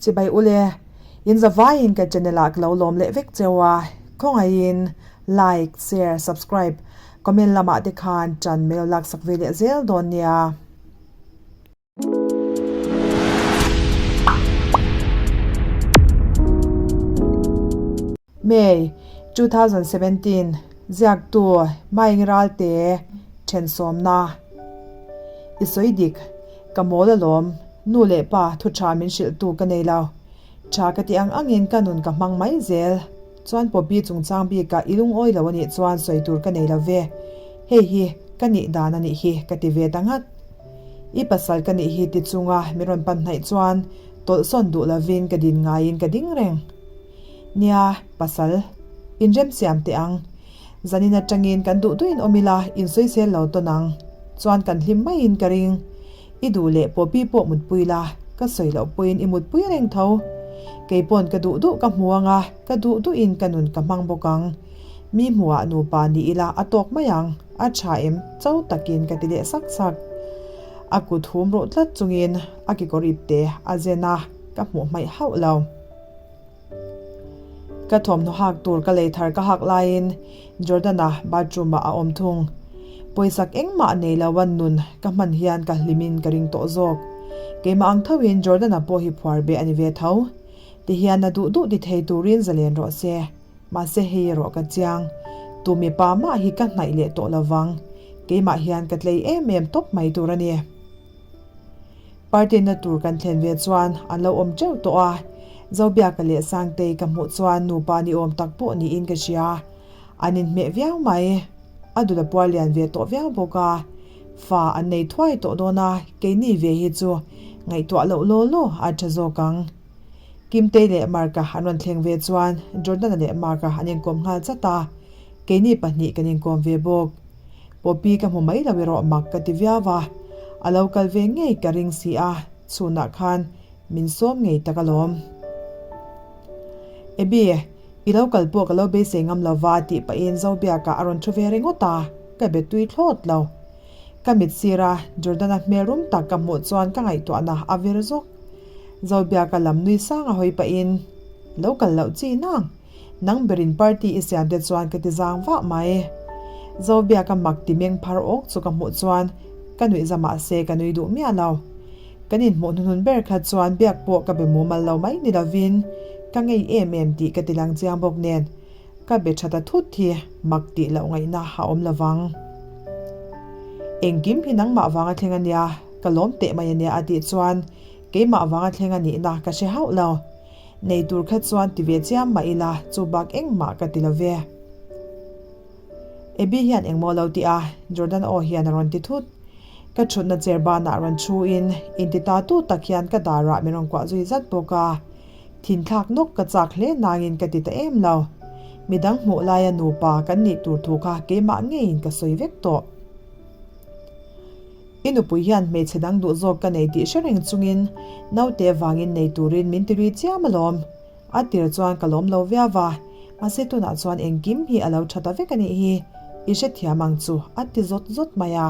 Chibai ule, in zavaiin ka channel ah ka lo lawm leh vek cheu a, khawngaihin like, share, subscribe, comment lamah te khan tan mail laksak ve leh zel dawn nia. May, 2017, Ziaktu Maing Ralte Thensawmna I sawi dik, ka mawl alawm, nu leh pa thu tha min hrilhtu ka nei lo. Tha ka tih ang angin ka nun ka hmang mai zel. Chuan Poppy chungchang bikah i lungawi lo anih chuan sawi tur ka nei lo ve. Hei hi ka nih dan anih hi ka ti ve ta ngat. I pasal ka nih hi ti chunga min rawn pan hnaih chuan tawlhsawn duh lovin ka din ngaiin ka ding reng. Nia, pasal, inremsiam teh ang. Zanin atangin kan duh duhin awm ila insawisel lo tawn ang. Chuan kan hlim maiin ka ring. I duh leh Poppy pawh mutpui la, ka sawi loh pawhin i mutpui reng tho. Kei pawn ka duh duh ka hmu ang a, ka duh duhin ka nun ka hmang bawk ang. Mi hmuhah nupa ni ila a tawk mai ang, a tha em, cho takin ka ti leh sak sak. A kut hum ruh tlat chungin a kekawr ip te a zen a, ka hmuh hmaih hauh lo. Ka thawmhnaw hak tur ka lei thar ka hak laiin Jordan-a bathroom ah a awm thung. Pawisak engmah nei lo a nun ka hman hian ka hlimin ka ring tawh zawk. Keimah ang thoin Jordan-a pawh hi phuar beh a ni ve tho. Tihian a duh duh ti thei turin zalen rawh se. Mahse hei erawh ka chiang. Tu mipa mah hi ka hnaih leh tawh lovang. Keimah hian ka tlei em em tawp mai tur a ni. Party na tur kan thlen ve chuan an lo awm teuh tawh a, Zobiaka leh Sangtei ka hmuh chuan nupa ni awm tak pawh niin ka hria. An inhmeh viau mai. A dul a puar lian ve tawh viau bawk a. Fa an nei thuai tawh dawn a, keini ve hi chu ngaihtuah loh law law a tha zawk ang. Kimtei leh Marka an rawn thleng ve chuan Jordana leh Marka an inkawm nghal chat a, keini pahnih kan inkawm ve bawk. Poppy ka hmu mai lo erawh mak ka ti viau a, a lo kal ve ngei ka ring si a, chhunah khan min sawm ngei tak alawm. Abby, i lo kal pawh ka lo beisei ngam lo va tih pahin Zobiakah a rawn thu ve ringawt a, ka be tui thlawt lo. Ka mit sir a, Jordana hmel rum tak ka hmuh chuan ka ngaihtuahna a vir zawk. Zobiaka lam nui sang a hawi pahin, Lo kal loh chi nang. Nang berin party i siam te chuan ka ti zang vah mai. Zobiaka mak ti meng phar awk chu ka hmuh chuan ka nuih za mahse ka nui duh miah lo. Kan inhmuh hnuhnun ber kha chuan biak pawh ka be mumal lo mai ni lovin ka ngei em em tih ka ti lang chiang bawk nen ka be tha ta thut hi mak tih loh ngaihna a awm lovang. Engkim hi nangmah vanga thleng a nia, ka lawm teh mai a nia a tih chuan keimah vanga thleng a nihna ka hre hauh lo. Nei tur kha chuan ti ve chiam mah ila chu bak engmah ka ti lo ve. Abby hian engmaw lo ti a, Jordan aw hian a rawn ti thut. Ka thutna chair banah rawn thu in, inti ta tu tak hian ka darah min rawn kuah zui zat bawk a. Thinthlak nawk ka chak hle nangin ka ti ta em lo. Midang hmuh laia nupa kan nih tur thu kha keimah ngeiin ka sawi vek tawh. I nupui hian hmeichhe dang duh zawk ka nei tih hre reng chungin naute vangin nei turin min ti lui chiam alawm. A tir chuan ka lawm lo viau va, mahse tunah chuan engkim hi a lo tha ta vek a nih hi, i hrethiam ang chu a ti zawt zawt mai a.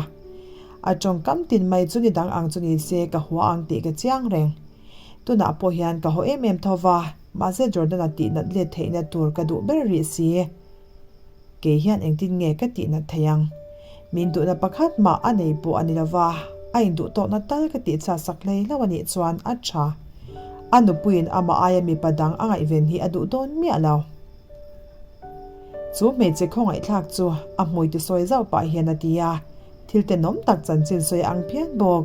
A tawngkam tin mai chu ni dang ang chu ni se ka hua ang tih ka chiang reng. Tunah pawh hian ka haw em em tho va, mahse Jordan-a tihnat let theihna tur ka duh ber rih si. Kei hian engtin nge ka tihnat thei ang? Min duhna pakhat mah a nei pawh a ni lova, a induh tawkna tal ka tihchhiat sak hlei hlauh a nih chuan a tha. A nupuiin amah aia mipa dang a ngaihven hi a duh dawn miah lo. Chu hmeichhe khawngaihthlak chu a hmui tisawi zauh pah hian a ti a, thil tenawm tak chanchin sawi a ang phian bawk.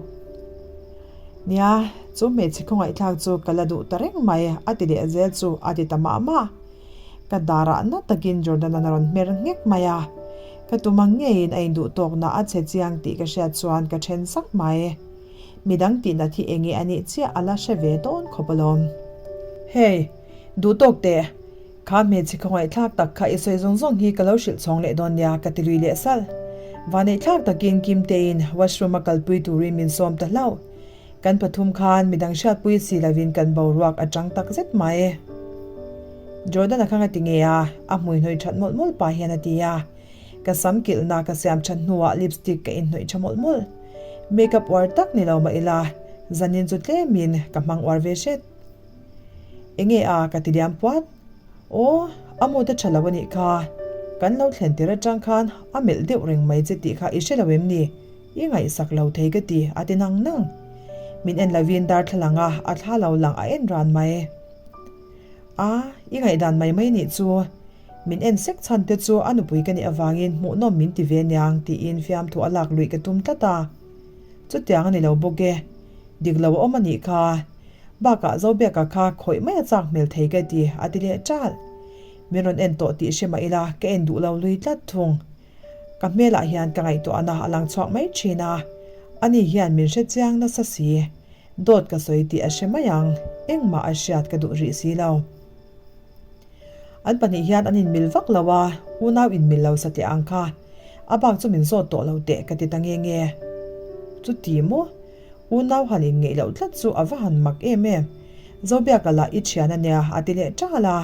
Nia, chu hmeichhe khawngaihthlak chu ka la duh ta reng mai a ti leh zel chu a ti ta mah mah. Ka darah na takin Jordan-a'n a rawn hmer nghek mai a, ka tum ang ngeiin a induh tawkna a che chiang tih ka hriat chuan ka then sak mai. Midang tihnat hi enge a nih chiah a la hre ve dawn khawp alawm. Hey, duh tawk teh. Kha hmeichhe khawngaihthlak tak kha i sawi zawng zawng hi ka lo hrilh chhawng leh dawn nia ka ti lui leh salh. Vaneihthlak takin Kimtein washroom a kalpui turin min sawm ta hlauh. Kan pathum khan midang hriatpui si lovin kan boruak a chang tak zet mai. Jordan-a kha ngati nge a, a hmui hnawih that mawlh mawlh pah hian a ti a. Ka sam kilhna ka siam that hnuah lipstick ka inhnawih tha mawlh mawlh. Makeup uar tak ni lo mah ila, zanin chu tlemin ka hmang uar ve hret. Enge a ka ti liam puat. Aw, a mood a tha lo a nih kha. Kan lo thlen tir atang khan a melh deuh reng mai che tih kha i hre lo em ni? I ngaihsak lo thei ka ti, a ti nang nang. Min en lovin darthlalang a a thla lo lang a en ran mai. A, i ngaihdan mai mai nih chu. Min en sek chhan te chu a nupui ka nih avangin hmuhnawm min ti ve niang tiin fiamthu a lak luih ka tum tlat a. Chutiang a ni lo bawk e. Dik lo a awm a nih kha. Bakah Zobiaka kha khawih mai a chak hmel thei ka ti, a ti leh ṭalh. Min rawn en tawh tih hre mah ila ka en duh lo lui tlat thung. Ka hmelah hian ka ngaihtuahna a lang chhuak mai ṭhin a, ani hian min hre chiang nasa si. Dawt ka sawi tih a hre mai ang, engmah a hriat ka duh rih si lo. An pahnih hian an inmil vak lo a, unau inmil lo satliah ang kha. A bak chu min zawt tawh lo teh ka ti ta nge nge. Chuti maw? Unau han inngeih loh tlat chu a va han mak em em. Zobiaka lah i thian a nia a ti leh ṭal a.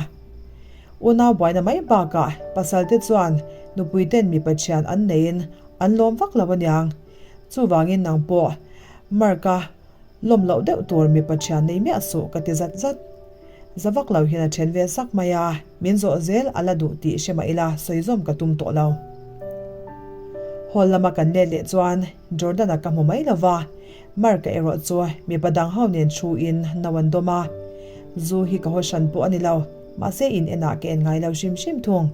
Unau buaina mai bakah pasal te chuan nupui ten mipa thian an neiin an lawm vak lo aniang. Chuvangin nang pawh Mark-a lawm loh deuh tur mipa thian nei miah suh ka ti zat zat. Za vak lo hian a then ve sak mai a, min zawh zel a la duh tih hre mah ila sawi zawm ka tum tawh lo. Hall lama kan let leh chuan Jordan-a ka hmu mai lo va, Mark-a erawh chu mipa dang ho nen thu in no an dawm a. Zu hi ka haw hran pawh a ni lo, mahse in enah ka en ngai lo hrim hrim thung.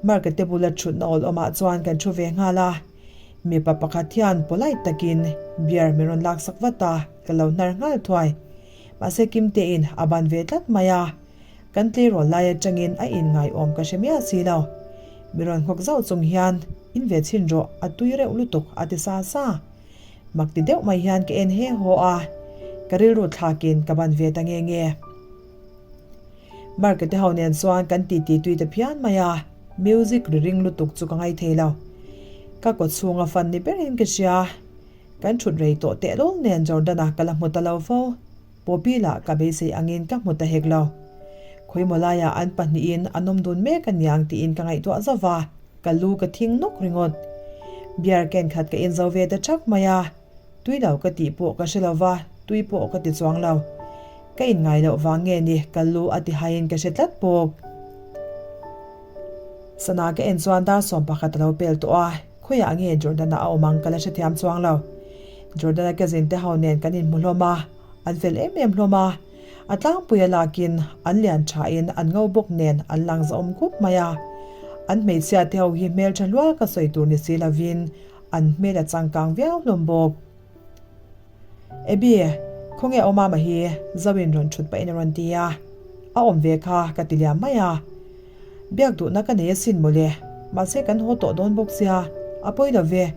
Mark-a te bula thutna awl awmah chuan kan thu ve nghal a, mipa pakhat hian polite takin beer min rawn laksak vat a, ka lo hnar nghal thuai. Mahse Kimtein a ban ve tlat mai a, kan tleirawl lai atangin a inngaihawm ka hre miah si lo. Mi rawn nghawk zauh chung hian, In ve chhin rawh, a tui reuh lutuk, a ti sa sa. Mak ti deuh mai hian ka en he haw a, ka rilru thlakin ka ban ve ta nge nge. Marka te ho nen chuan kan titi tui ta phian mai a, music ri ring lutuk chu ka ngaithei lo. Ka kawchhunga fan ni berin ka hria. Kan thut rei tawh tehlul nen Jordan-a ka la hmu ta lo fo. Poppy lah ka beisei angin ka hmu ta hek lo. Khawimaw laiah an pahnihin an awm dun mek aniang tiin ka ngaihtuah zauh va, ka lu ka thing nawk ringawt. Beer can khat ka inzo ve ta thak mai a, tui lo ka tih pawh ka hre lo va, tui pawh ka ti chuang lo. Ka inngai loh vang nge ni ka lu a ti haiin ka hre tlat bawk. Sana ka en chuan dar 11 a lo pel tawh a. Khawiah nge Jordan-a a awm ang ka la hrethiam chuang lo. Jordan-a cousin te ho nen kan inhmu hlawm a, an fel em em hlawm a. A tlangpui a lakin an lian thain an ngo bawk nen an lang zahawm khup mai a. An hmeichhia te ho hi hmeltha hlual ka sawi tur ni si lovin an hmel a changkang viau hlawm bawk. Abby, khawnge a awm a mahi? Zoin rawn thut pahin a rawn ti a. A awm ve kha ka ti liam mai a. Biak duhna ka nei asin mawle, mahse kan haw tawh dawn bawk sia, a pawi lo ve.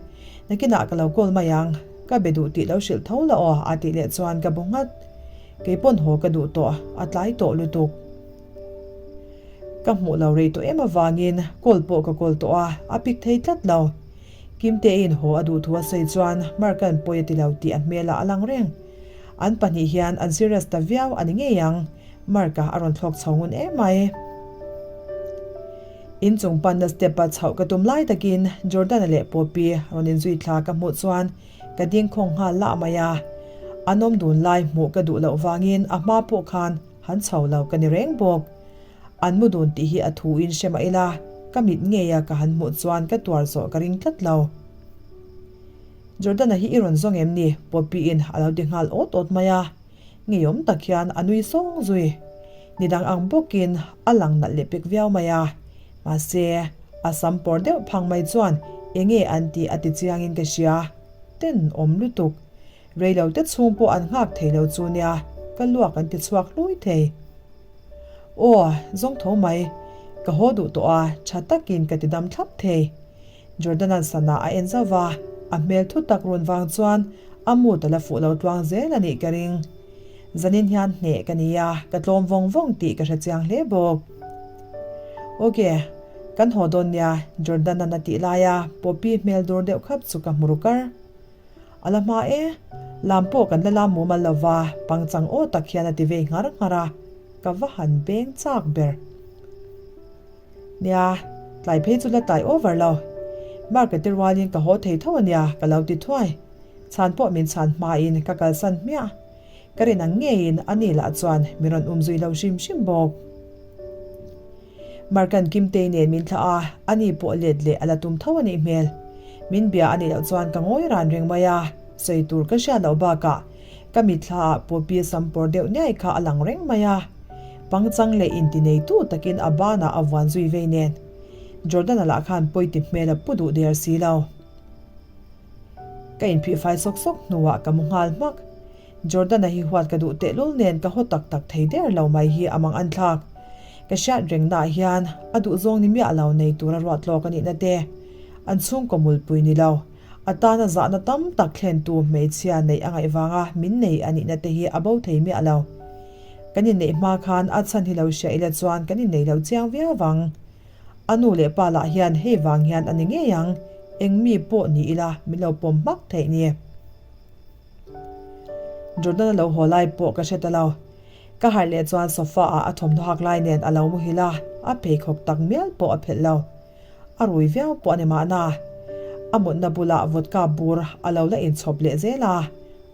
Nakinah ka lo call mai ang, ka be duh tih lo hrilh tho la aw a tih leh chuan ka bu nghat. Kei pawn haw ka duh tawh, a tlai tawh lutuk. Ka hmuh lo rei tawh em avangin call pawh ka call tawh a, a pick thei tlat lo. Kimtein haw a duh thu a sawi chuan Mark-a'n pawi a ti lo tih a hmelah a lang reng. An pahnih hian an serious ta viau a ni ngei ang, Mark-a a rawn thlawk chho ngun em mai. Inchung panna step-a chhoh ka tum lai takin Jordan-a leh Poppy rawn inzui thla ka hmuh chuan ka ding khawng nghal lah mai a. An awm dun lai hmuh ka duh loh vangin a hma pawh khan han chho lo ka ni reng bawk. An mu dun tih hi a thu in hre mah ila, ka mit ngei a ka han hmuh chuan ka tuar zawh ka ring tlat lo. Jordan-a hi i rawn zawng em ni? Poppy-in a lo ti nghal awt awt mai a. Ngeiawm tak hian a nui sawng zui. Ni dang ang bawkin a lang nalh leh pek viau mai a. Mahse, a sam pawr deuh phang mai chuan enge an tih a ti chiangin ka hria. Ten awm lutuk. Reilo te chhung pawh an nghak thei lo chu nia, ka luak an ti chhuak hlui thei. Aw, zawng tho mai. Ka haw duh tawh a, tha takin ka ti dam thlap thei. Jordan-a'n sana a en zauh va, a hmel thu tak run vang chuan a mood a la fuh lo tluang zel a nih ka ring. Zanin hian hneh ka ni a, ka tlawm vawng vawng tih ka hre chiang hle bawk. Ok, kan haw dawn nia, Jordan-a'n a tih laia Poppy hmel dur deuh khap chu ka hmu ru kar. A la hma e, lam pawh kan la lam mumal lo va, pangchang aw tak hian a ti vei nghar nghar a, ka va han beng chak ber. Nia, tlai phei chu la tlai over lo. Mark-a te rualin ka haw thei tho a nia, ka lo ti thuai. Chhan pawh min chhan hmain ka kalsan hmiah. Ka rin ang ngeiin ani lah chuan min rawn um zui lo hrim hrim bawk. Markan Kimtei nen min thlah a, ani pawh let leh a la tum tho a nih hmel. Min bia a nih loh chuan ka ngawi ran reng mai a, sawi tur ka hriat loh bakah ka mitthla ah Poppy sam pawr deuh niai kha a lang reng mai a. Pangchang leh intineitu takin a banah a vuan zui vei nen. Jordan-a lah khan pawi ti hmel a pu duh der si lo. Ka inphih fai sawk sawk hnuah ka mu nghal hmak. Jordan-a hi huat ka duh tehlul nen ka haw tak tak thei der lo mai hi a mang an thlak. Ka hriat rengnaah hian a duhzawng ni miah lo nei tura ruat lawk a nihna te, an chhungkaw mulpui ni lo, a tana zahna tam tak thlentu hmeichhia neih a ngaih vanga min nei a nihna te hi a bo thei miah lo. Kan inneih hma khan a chhan hi lo hria ila chuan kan innei lo chiang viau vang. A nu leh pa lah hian hei vang hian a ni ngei ang, eng mi pawh ni ila min lo pawm hmak theih ni. Jordan a lo haw lai pawh ka hre ta lo. Ka harh leh chuan sofa ah a thawmhnaw hak lai nen a lo muhil a, a pheikhawk tak mial pawh a phelh lo. A rui viau pawh a ni mahna. A mutna bulah vodka bur a lo la inchhawp leh zel a,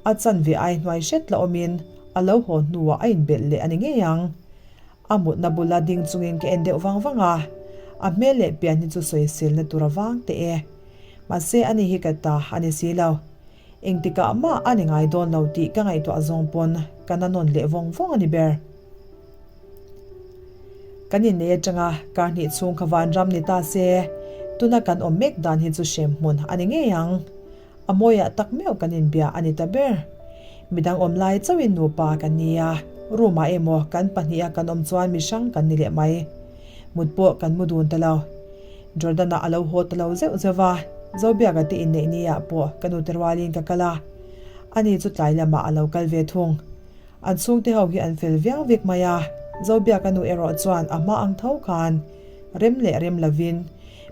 a chanve ai hnuai hret la awmin a lo haw hnuah a inbelh leh a ni ngei ang. A mutna bula ding chungin ka en deuh vang vang a, a hmel leh pian hi chu sawiselna tur a vang teh e. Mahse ani hi ka ta a ni si lo. Engtikah mah a ni ngai dawn lo tih ka ngaihtuah zawng pawn ka na nawn leh vawng vawng a ni ber. Kan innei atanga kar hnih chhung kha vanram ni ta se, tuna kan awm mek dan hi chu hrem hmun a ni ngei ang. A mawiah tak meuh kan inbia a ni ta ber. Midang awm lai chauhin nupa kan ni a, room ah emaw kan pahniha kan awm chuan mi hrang kan ni leh mai. Mut pawh kan mu dun ta lo. Jordan-a a lo haw ta lo zeuh zeuh va, Zobiaka te inneih ni ah pawh ka nute rualin ka kal a, ani chu tlai lamah a lo kal ve thung. An chhungte ho hi an fel viau vek mai a, Zobiaka nu erawh chuan a hma ang tho khan rem leh rem lovin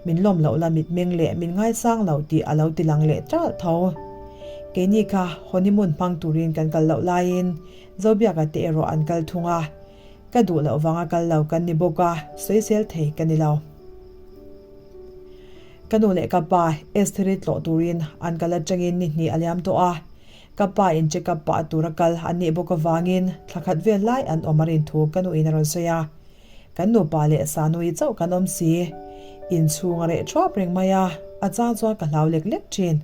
min lawm loh la mitmeng leh min ngaisang lo tih a lo ti lang leh ṭalh tho. Keini kha honeymoon hmang turin kan kal loh laiin Zobiaka te erawh an kal thung a, ka duh loh vanga kal lo kan ni bawk a, sawisel thei ka ni lo. Ka nu leh ka pa Estheri tlawh turin an kal aṭangin ni hnih a liam tawh a, Ka pa in check up pah tura kal an nih bawk avangin thla khat vel lai an awm a rin thu ka nuin a rawn sawi a. Kan nupa leh Sanui chauh kan awm si. Inchhung a reh thuap reng mai a, a chang chuan ka hlau lek lek thin.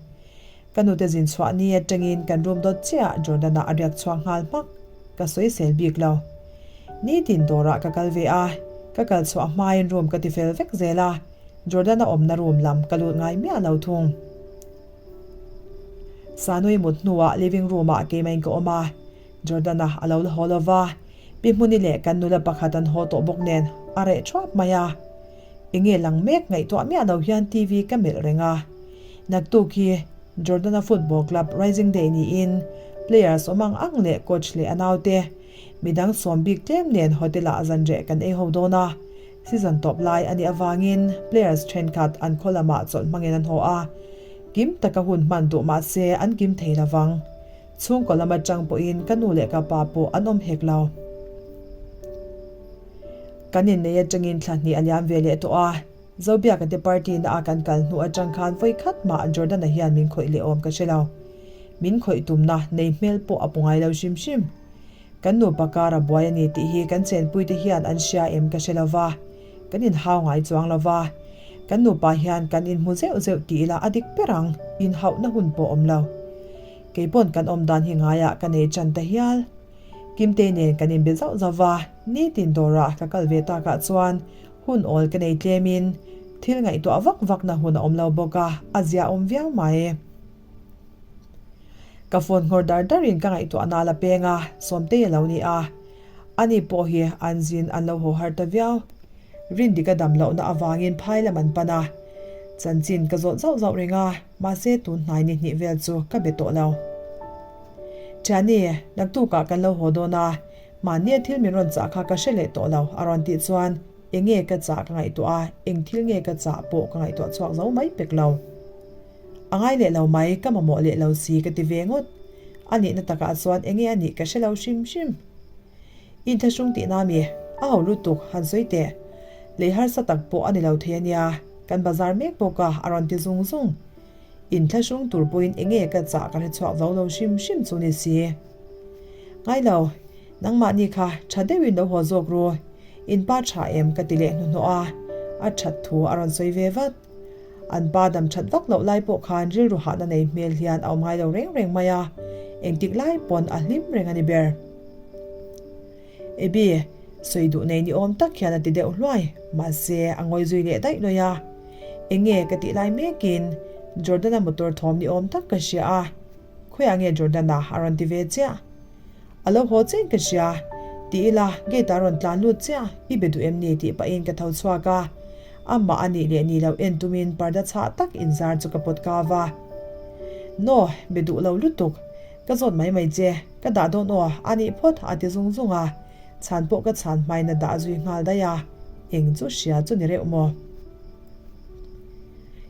Ka nute zin chhuah ni atangin kan room dawt chiah Jordan-ah a riak chhuak nghal hmak. Ka sawisel bik lo. Nitin dawrah ka kal ve a, ka kal chhuah hmain room ka ti fel vek zel a, Jordan-a awmna room lam ka lut ngai miah lo thung. Sanui mut hnuah living room ah keimah in ka awm a, Jordan-a a lo la haw lo va, Pi Hmuni leh kan nula pakhat an haw tawh bawk nen a reh thuap mai a. Enge lang mek ngaihtuah miah lo hian TV ka melh reng a. Naktuk hi Jordan-a football club Rising Day niin players awm ang ang leh coach leh a naute midang sawm bik tlem nen hotel ah zanreh kan ei ho dawn a. Season tawp lai a nih avangin players thenkhat an khaw lamah chawlh hmangin an haw a, kim taka hun hman duh mah se an kim thei lo vang. Chhungkaw lam atang pawhin ka nu leh ka pa pawh an awm hek lo. Kan innei atangin thla hnih a liam ve leh tawh a, Zobiaka te party na a kan kal hnu atang khan vawi khat mah Jordan-a hian min khawih leh awm ka hre lo. Min khawih tumna nei hmel pawh a pu ngai lo hrim hrim. Kan nupa kar a buai a ni tih hi kan chenpuite hian an hria em ka hre lo va, kan inhau ngai chuang lo va. Kan nupa hian kan inhmu zeuh zeuh tih ila a dik ber ang, inhauhna hun pawh awm lo. Keipawn kan awm dan hi ngaiah ka nei ṭan ta hial. Kimtei nen kan inbe zauh zauh va, nitin dawrah ka kal ve takah chuan hun awl ka nei tlemin thil ngaihtuah vak vakna hun a awm lo bawk a, a ziaawm viau mai. Ka phone nghawr dar darin ka ngaihtuah nal a peng a, Sawmtei a lo ni a. Ani pawh hi an zin an lo haw har ta viau. Rindika dam lohna avangin phai lam an pan a. Chanchin ka zawt zauh zauh reng a, mahse tun hnai ni hnih vel chu ka be tawh lo. Thiani, naktukah kan lo haw dawn a, mahnia thil min rawn chah kha ka hre leh tawh lo a rawn tih chuan enge ka chah ka ngaihtuah a, eng thil nge ka chah pawh ka ngaihtuah chhuak zo mai pek lo. A ngai leh lo mai, ka mamawh leh lo si ka ti ve ngawt. A nihna takah chuan enge a nih ka hre lo hrim hrim. Inthlahrung tihna mi, a ho lutuk, han sawi teh. Lei harsa tak pawh a ni lo thei a nia, kan bazar mek bawk a, a rawn ti zung zung. Inthlahrung tur pawhin enge ka chah ka hre chhuak zo lo hrim hrim chu ni si. Ngai lo, nangmahni kha tha deuhin lo haw zawk ru, in pa tha em ka ti leh hnuhnawh a, a that thu a rawn sawi ve vat. An pa dam that vak loh lai pawh khan rilru hahna nei hmel hian a awm ngai lo reng reng mai a, engtik lai pawn a hlim reng a ni ber. Abby, sawi duh nei ni awm tak hian a ti deuh hluai, mahse a ngawi zui leh daih lawi a. Enge ka tih lai mekin Jordan-a motor thawm ni awm tak ka hria a, khawiah nge Jordan-a a rawn ti ve chiah? A lo haw chiah in ka hria, ti ila gate-ah a rawn tlan lut chiah, i be duh em ni tih pahin ka tho chhuak a, amah a nih leh ni loh en tumin parda chhah tak inzar chu ka pawt kau va. No, be duh lo lutuk, Ka zawt mai mai che, ka dah dawn aw, a nih phawt a ti zung zung a, chhan pawh ka chhan hmain a dah zui nghal daih a, eng chu hria chu ni reuh maw?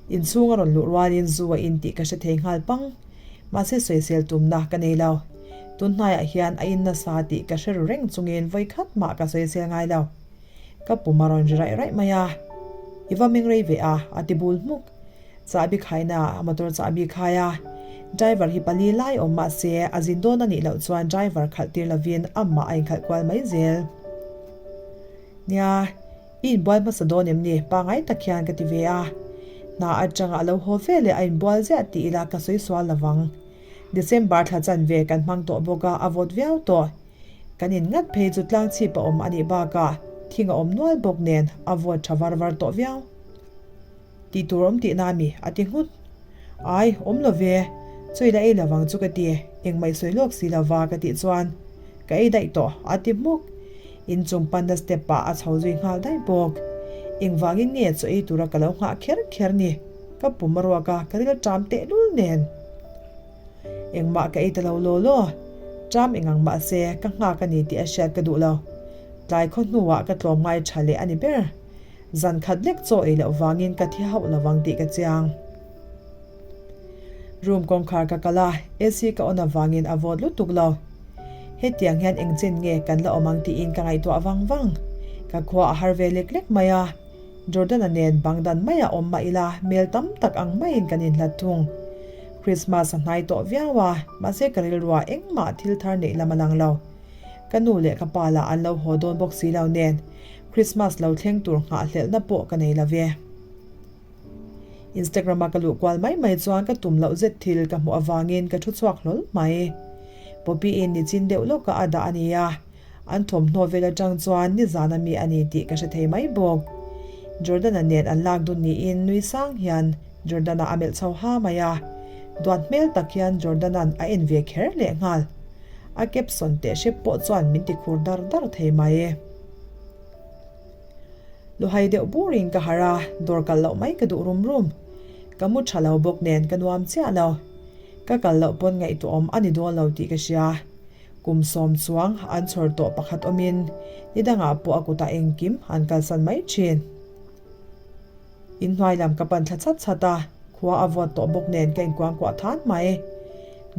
Inchhung a rawn luh rualin zu a in tih ka hre thei nghal pang, mahse sawisel tumna ka nei lo. Tun hnaiah hian a in nasa tih ka hre ru reng chungin vawikhat mah ka sawisel ngai lo. Ka pum a rawn ri raih raih mai a, I va meng rei ve a, a ti bul hmuk. Chahbi khaina a motor chahbi khai a, driver hi pali lai awm mah se a zin dawn a nih loh chuan driver khalh tir lovin amah a inkhalh kual mai zel. Nia, i inbual hmasa dawn em ni? Pangai tak hian ka ti ve a. Hna atanga a lo haw ve leh a inbual ziah tih ila ka sawi sual lovang. December thla chanve kan hmang tawh bawk a, a vawt viau tawh. Kan in ngat phei chu tlang chhip a awm a nih bakah thing a awm nual bawk nen a vawt tha var var tawh viau. Tih tur awm tihna a mi? a ti nghut. Ai, awm lo ve, chawi la ei lovang chu ka ti, engmah i sawi lawk si lova ka tih chuan ka ei daih tawh, a ti hmuk. Inchung panna step ah a chho zui nghal daih bawk. Engvangin nge chaw ei tura ka lo nghah kher kher ni? Ka pum a ruak a, ka ril ṭam tehlul nen. Engmah ka ei ta lo law law. Ṭam engang mah se ka nghak a ni tih a hriat ka duh lo. Tlai khaw hnuah ka tlawm ngai ṭha leh a ni ber. Zan khat lek chaw ei loh vangin ka thi hauh lovang tih ka chiang. Room kawngkhar ka kal a, AC ka on avangin a vawt lutuk lo. Hetiang hian engchen nge kan la awm ang tiin ka ngaihtuah vang vang. Ka khua a har ve lek lek mai a, Jordan-a nen bang dan maia awm mah ila mel tam tak ang maiin kan inhlat thung. Christmas a hnai tawh viau a, mahse ka rilruah engmah thil thar neih lam a lang lo. Ka nu leh ka pa lah an lo haw dawn bawk si lo nen, Christmas lo thleng tur nghahhlelhna pawh ka nei lo ve. Instagram a ka luh kual mai mai chuan ka tum loh zet thil ka hmuh avangin ka thu chhuak hlawl mai. Poppy in nichin deuh lawka a dah a ni a, an thawmhnaw vel atang chuan nizan a mi a ni tih ka hre thei mai bawk. Jordan-a nen an lak dun niin nui sang hian Jordan-a a melh chho ha mai a, duat hmel tak hian Jordan-a'n a en ve kher lehnghal. A caption teh hrep pawh chuan min ti khur dar dar thei mai. Luhai deuh burin ka harh a, dawr kal loh mai ka duh rum rum. Ka mu tha lo bawk nen ka nuam chiah lo. Ka kal loh pawn ngaihtuahawm a ni dawn lo tih ka hria. Kum sawm chuang an chhawr tawh pakhat awmin ni dangah pawh a kutah engkim an kalsan mai thin. Inhnuai lam ka pan thla chhat chhat a, khua a vawt tawh bawk nen ka inkuangkuah than mai.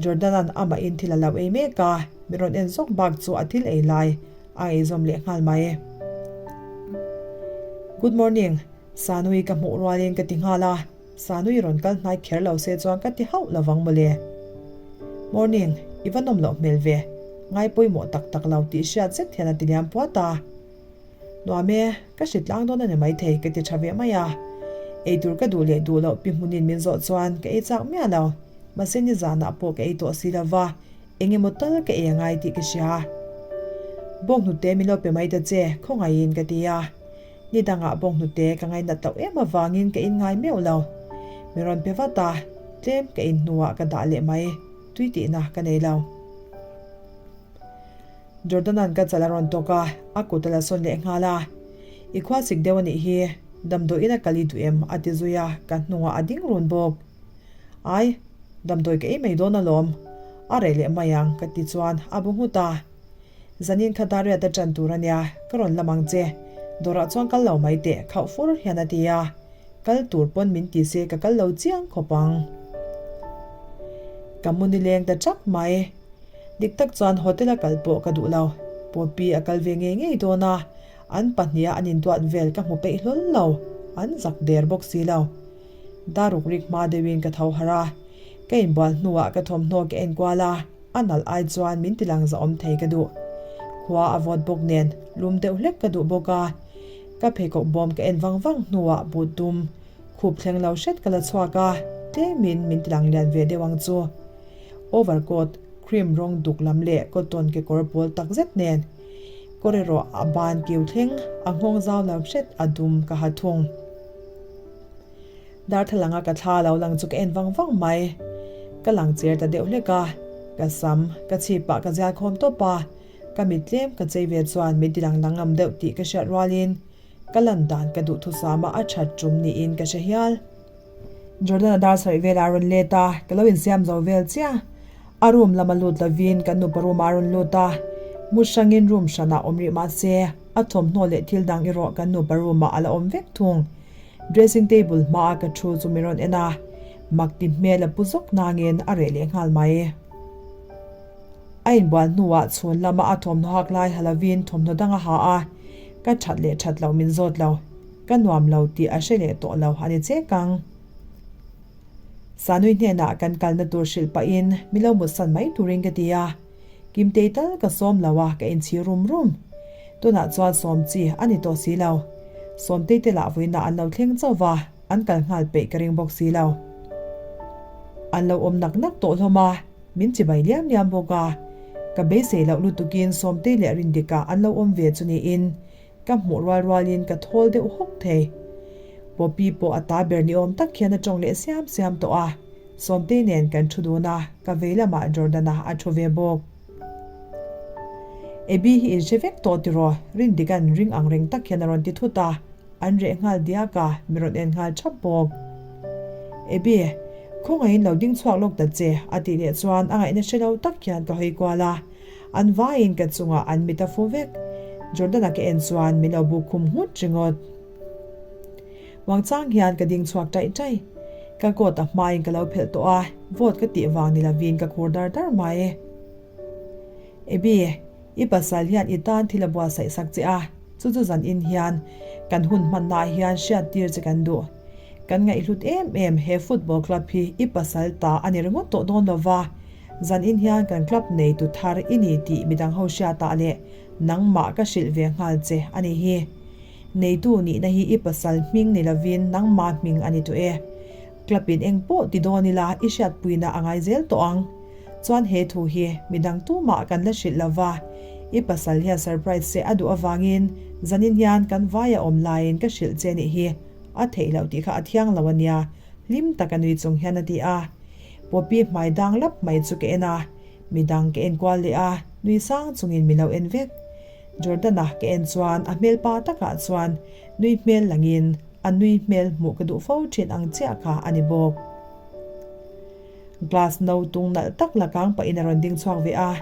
Jordan-a'n amah in thil a lo ei mek a, min rawn en zawk bak chu a thil ei lai a ei zawm leh nghal mai. Good morning, Sanui ka hmuh rualin ka ti nghal a, Sanui rawn kal hnai kher lo se chuan ka ti hauh lovang mawle. Morning, i va nawm loh hmel ve, ngai pawimawh tak tak lo tih hriat zet hian a ti liam puat a. Nuam e, ka hri tlang dawn a ni maithei ka ti tha ve mai a. Ei tur ka duh leh duh loh pi hmunin min zawh chuan ka ei chak miah lo. Mahse nizanah pawh ka ei tawh si lo va, eng emaw tal ka ei a ngai tih ka hria. Bawnghnute min lo pe mai ta che, khawngaihin ka ti a. Ni dangah bawnghnute ka ngainat loh em avangin ka inngai meuh lo. Mi rawn pe vat a, tlem ka in hnuah ka dah leh mai, tui tihna ka nei lo. Jordan-a'n ka chal a rawn tawk a, a kut a la sawn leh nghal a. I khua sik deuh a nih hi, damdawiin a kal i duh em? a ti zui a, ka hnungah a ding run bawk. Ai, damdawi ka ei mai dawn alawm, a reh leh mai ang ka ti chuan a bu nghut a. Zanin kha Dariat a ṭan tur a nia, ka rawn lam ang che. Dawrah chuan kal lo mai teh, khauh fur hian a ti a. Kal tur pawn min ti se ka kal lo chiang khawp ang. Ka mu nileng ta chak mai. Dik tak chuan hotel a kal pawh ka duh lo. Poppy a kal ve ngei ngei dawn a, an pahniha an induat vel ka hmu peih hlawl lo, an zak der bawk si lo. Daruk rik hma deuhin ka tho harh a, ka inbual hnuah ka thawmhnaw ka enkual a. A nalh ai chuan min ti lang zahawm thei ka duh. Khua a vawt bawk nen lum deuh hlek ka duh bawk a. Ka pheikhawk bawm ka en vang vang hnuah but dum khup thleng lo hret ka la chhuak a, tlemin min ti lang lian ve deuh ang chu. Overcoat cream rawng duk lam leh cotton kekawr pawl tak zet nen kawr erawh a ban kiu thleng a nghawng zau lo hret a dum ka ha thung. Darthlalang a ka thla lo lang chu ka en vang vang mai. Ka lang cher ta deuh hlek a, ka sam ka chhip ah ka zial khawm tawp a, ka mit tlem ka chei ve chuan min ti lang danglam deuh tih ka hriat rualin ka lan dan ka duhthusam a a that tum niin ka hre hial. Jordan-a dar sarih velah a rawn let a, ka lo insiam zo vel chiah. A room lama lut lovin kan nupa room ah a rawn lut a, mu hrangin room hranah awm rih mahse a thawmhnaw leh thil dang erawh kan nupa room ah a la awm vek thung. Dressing table hmaa ka thu chu min rawn en a, mak ti hmel a pu zawk nangin a reh leh nghal mai. A inbual hnuah chhun lama a thawmhnaw hak lai ha lovin thawmhnaw dang a ha a, ka that leh that loh min zawt lo. Ka nuam lo tih a hre leh tawh lo a ni chek ang. Sanui hnenah kan kalna tur hrilh pahin min lo mutsan mai turin ka ti a, Kimtei tal ka sawm lo a ka inchhir rum rum. Tunah chuan sawm chi a ni tawh si lo. Sawmtei te lah vawiinah an lo thleng chauh va, an kal nghal peih ka ring bawk si lo. An lo awm nak nak tawh hlawm a, min chibai liam liam bawk a. Ka beisei loh lutukin Sawmtei leh Rindika an lo awm ve chu niin Ka hmuh rual rualin ka thawl deuh hawk thei. Poppy pawh a ta ber ni awm tak hian a tawng leh siam siam tawh a, Sawmtei nen kan thu dun a, ka vei lamah Jordan-a a thu ve bawk. Abby hi in hre vek tawh tiraw? Rindikan ring ang reng tak hian a rawn ti thut a, an reh nghal diak a, mi rawn en nghal thap bawk. Abby, khawngaihin lo ding chhuak lawk ta che, a tih leh chuan a ngaihna hre lo tak hian ka hawi kual a. An vaiin ka chungah an mit a fu vek. Jordan-a ka en chuan min lo buk khum nghut ringawt. Wangchang hian ka ding chhuak taih taih. Ka coat a hmain ka lo phelh tawh a, vawt ka tih vang ni lovin ka khur dar dar mai. Abby, i pasal hian i tan thil a buatsaih sak che a, chu chu zan in hian kan hun hmannaah hian hriat tir che kan duh. Kan ngaihhlut em em he football club hi i pasal ta a ni ringawt tawh dawn lova, Zan in hian kan club nei tu thar i ni tih midang ho hriatah leh nangmah ka hrilh ve nghal che a ni hi. Neitu nihna hi i pasal hming ni lovin nangmah hming a ni tawh e. Club in eng pawh ti dawn ila i hriatpuina a ngai zel tawh ang. Chuan he thu hi midang tumah kan la hrilh lova, i pasal hian surprise che a duh avangin zanin hian kan vaia awm laiin ka hrilh che nih hi a theih loh tih kha a thiang lo a nia, hlim taka nui chung hian a ti a. Poppy hmai dang lap mai chu ka en a, midang ka en kual leh a, nui sang chungin min lo en vek. Jordan-a ka en chuan a hmel pa takah chuan nui hmel langin a nui hmel hmuh ka duh fo thin ang chiah kha a ni bawk. Glass no tung nalh tak la kang pahin a rawn ding chhuak ve a,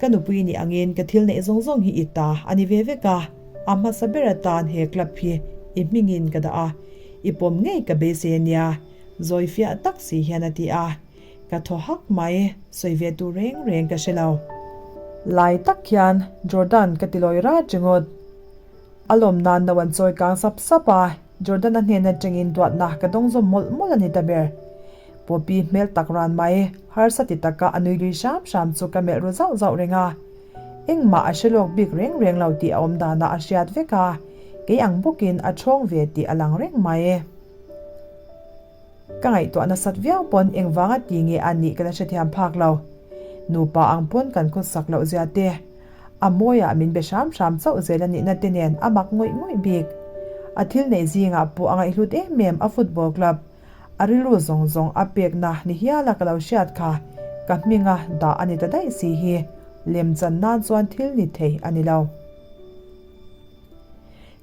Ka nupui nih angin ka thil neih zawng zawng hi i ta a ni ve vek a, a hmasa ber atan he club hi i hmingin ka dah a, i pawm ngei ka beisei a nia. Zawi fiah tak si hian a ti a, ka thaw hak mai, sawi ve tur reng reng ka hre lo. Lai tak hian Jordan ka ti lawi rat ringawt. A lawm nan no an chawi kang sap sap a, Jordan-a hnen atangin duatna ka dawng zawm mawlh mawlh a ni ta ber. Poppy hmel tak ran mai, harsa ti taka a nui lui hram hram chu ka melh ru zauh zauh reng a. Engmah a hre lawk bik reng reng lo tih a awm danah a hriat vek a, kei ang bawkin a ṭhawng ve tih a lang reng mai. Ka ngaihtuah nasat viau pawn engvanga ti nge a nih ka la hrethiam phak lo. Nupa ang pawn kan khawsak loh zia te, a mawiah min be hram hram chauh zel a nihna te nen a mak ngawih ngawih bik. A thil neih zingah pawh a ngaihhlut em em a football club a rilru zawng zawng a pekna ni hiala ka lo hriat kha ka hminga dah a ni ta daih si hi lemchan nan chuan thil ni thei a ni lo.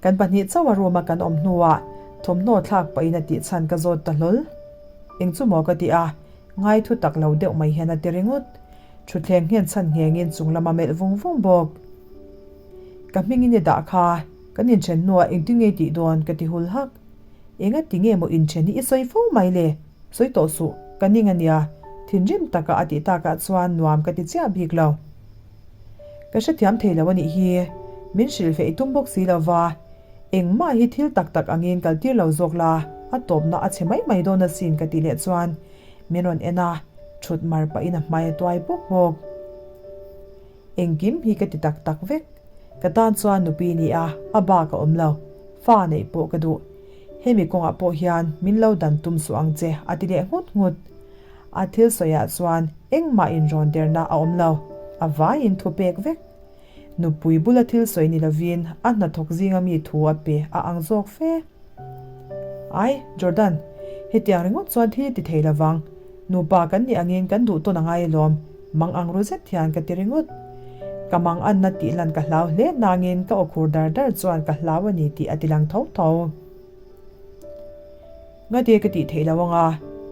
Kan pahnih chauh a room a kan awm hnuah thawmhnaw thlak pahin a tih chhan ka zawt ta hlawl. Eng chu maw ka ti a, ngai thu tak lo deuh mai hian a ti ringawt. Thutthleng nghen chhan nghengin chung lama melh vung vung bawk. Ka hmingin i dah kha, kan inthen hnuah engtin nge i tih dawn ka ti hul hak. Enga ti nge maw inthen hi i sawi fo mai le? Sawi tawh suh, ka ning a nia, thinrim taka a tih takah chuan nuam ka ti chiah bik lo. Ka hrethiam thei lo a nih hi. Min hrilhfeh i tum bawk si lo va, engmah hi thil tak tak angin kal tir lo zawk la, a tawpna a chhe mai mai dawn asin ka tih leh chuan min rawn en a. Thut mar pahin a hmai a tuai bawk bawk. Engkim hi ka ti tak tak vek. Ka tan chuan nupi ni a, a bak a awm lo. Fa neih pawh ka duh. Hemi kawngah pawh hian min lo dan tum suh ang che a ti leh nghut nghut. A thil sawiah chuan engmah inrawn derna a awm lo. A vaiin thu pek vek. Nupui bula thil sawi ni lovin a hnathawk zinga mi thu a pe a ang zawk fe. Ai, Jordan, hetiang ringawt chuan thil i ti thei lovang. Nupa kan nih angin kan duh tawn a ngai alawm, mang ang ru zet hian ka ti ringawt. Ka mang anna tih lan ka hlau hle nangin ka aw khur dar dar chuan ka hlau a ni tih a ti lang tho tho. Ngati ka tih theih lo anga,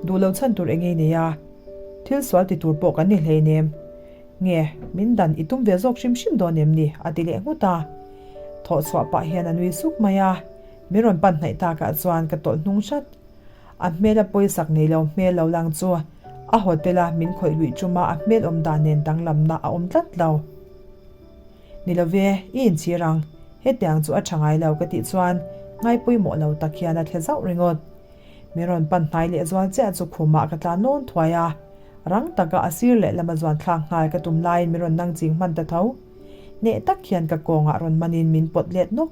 duh lo chhan tur eng nge nei a? Thil sual ti tur pawh kan ni hleinem. Nge, min dan i tum ve zawk hrim hrim dawn em ni? a ti leh nghut a. Thawh chhuah pah hian a nui suk mai a, min rawn pan hnaih takah chuan ka tawlh hnung hrat. A hmel a pawisak nei lo hmel lo lang chu a hotel a min khawih luih ṭuma a hmel awm dan nen danglamna a awm tlat lo. Ni lo ve, i inchhir ang. Hetiang chu a ṭha ngai lo ka tih chuan ngai pawimawh lo tak hian a thle zauh ringawt. Min rawn pan hnai leh zual chiah chu khumah ka tlan lawn thuai a. Rang taka a sir leh lama zuan thlak nghal ka tum laiin min rawn nang ching hman ta tho. Hneh tak hian ka kawngah rawn manin min pawt let nawk.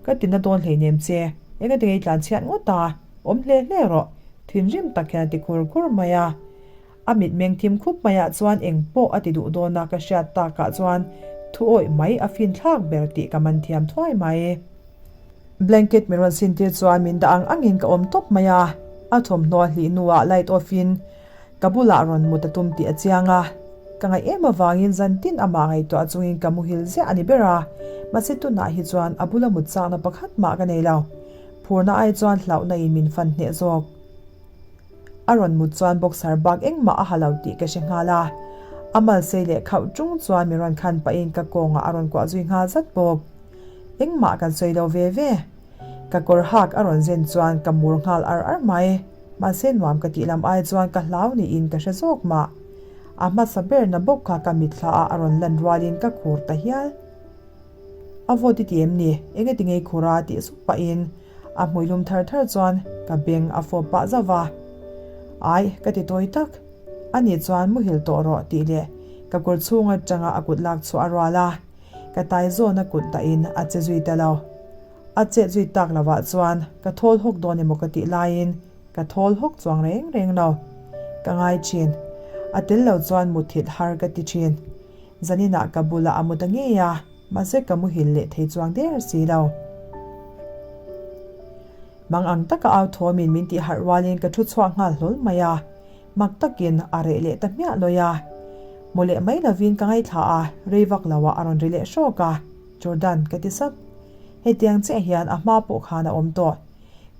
Ka ti na dawn hleinem che, engati ngei tlan chhiat ngawt a, awm hle hle rawh, thinrim tak hian a ti khur khur mai a. A mitmeng thim khup maiah chuan eng pawh a ti duh dawn a ka hriat takah chuan thu awih mai a fin thlak ber tih ka man thiam thuai mai. Blanket min rawn sin tir chuan min dah ang angin ka awm tawp mai a, a thawmhnaw a hlih hnuah light off in ka bulah rawn mut a tum tih a chiang a. Ka ngaih em avangin zantin amah ngaihtuah chungin ka muhil ziah a ni ber a, mahse tunah hi chuan a bula mut chakna pakhat mah ka nei lo. Phurna ai chuan hlauhna in min fan hneh zawk. A rawn mut chuan boxer bak engmah a ha lo tih ka hre nghal a, a mal sei leh khauh ṭung chuan min rawn khan pahin ka kawngah a rawn kuah zui nghal zat bawk. Engmah kan sawi lo ve ve. Ka kawr hak a rawn zen chuan ka mur nghal ar ar mai. Mahse nuam ka tih lam ai chuan ka hlau niin ka hre zawk mah. A hmasa berna bawk kha ka mitthla ah a rawn lan rualin ka khur ta hial. A vawt i ti em ni? Engati ngei khur a? tih sup pahin a hmui lum thar thar chuan ka beng a fawp pah zauh va. Ai, ka ti tawi tak. Ani chuan muhil tawh rawh tih leh ka kawr chhung atanga a kut lak chhuah a rual a. Ka tai zawn a kut dahin a che zui ta lo. A chet zui tak lovah chuan ka thawl hawk dawn emaw ka tih laiin ka thawl hawk chuang reng reng lo. Ka ngai thin. A tel lo chuan muthilh har ka ti thin. Zaninah ka bulah a mu ta ngei a, mahse ka muhil leh thei chuang der si lo. Mang ang taka au thawmin min tih harh rualin ka thu chhuak nghal hlawl mai a, mak takin a reh leh ta hmiah lawi a. Mu leh mai lovin ka ngaithla a, rei vak loah a rawn ri leh hrawk a, Jordan ka ti sap. Hetiang chiah hian a hma pawh khan a awm tawh.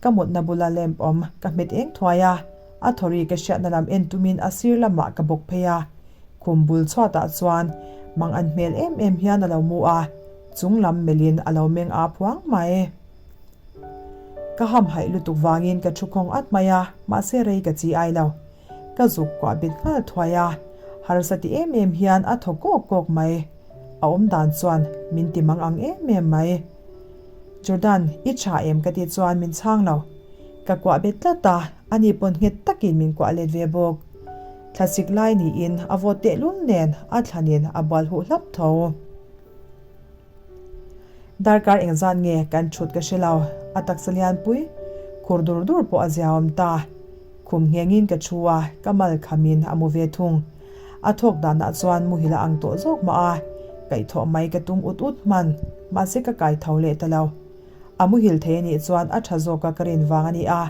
Ka mutna bula lamp awm ka hmet eng thuai a, a thawri ka hriatna lam en tumin a sir lamah ka bawk phei a. Khum bul chhuatah chuan mang an hmel em em hian a lo mu a, chung lam melhin a lo meng aa phuang mai. Ka hamhaih lutuk vangin ka thu khawng at mai a, mahse rei ka chi ai lo. Ka zuk kuah bet nghal thuai a, harsa ti em em hian a thaw kawk kawk mai. A awm dan chuan min ti mang ang em em mai. Jordan, i tha em ka tih chuan min chhang lo. Ka kuah bet tlat a, ani pawn nghet takin min kuah let ve bawk. Thlasik lai niin a vawt tehlul nen a thlanin a bual huh hlap tho. Darkar engzat nge kan thut ka hre lo, a taksa lianpui khur dur dur pawh a ziaawm ta. Khum nghengin ka thu a, ka mal khamin a mu ve thung. A thawk danah chuan muhil a ang tawh zawk mah a, kaihthawh mai ka tum ut ut hman, mahse ka kai tho leh ta lo. A muhil thei anih chuan a tha zawka ka rin vang a ni a,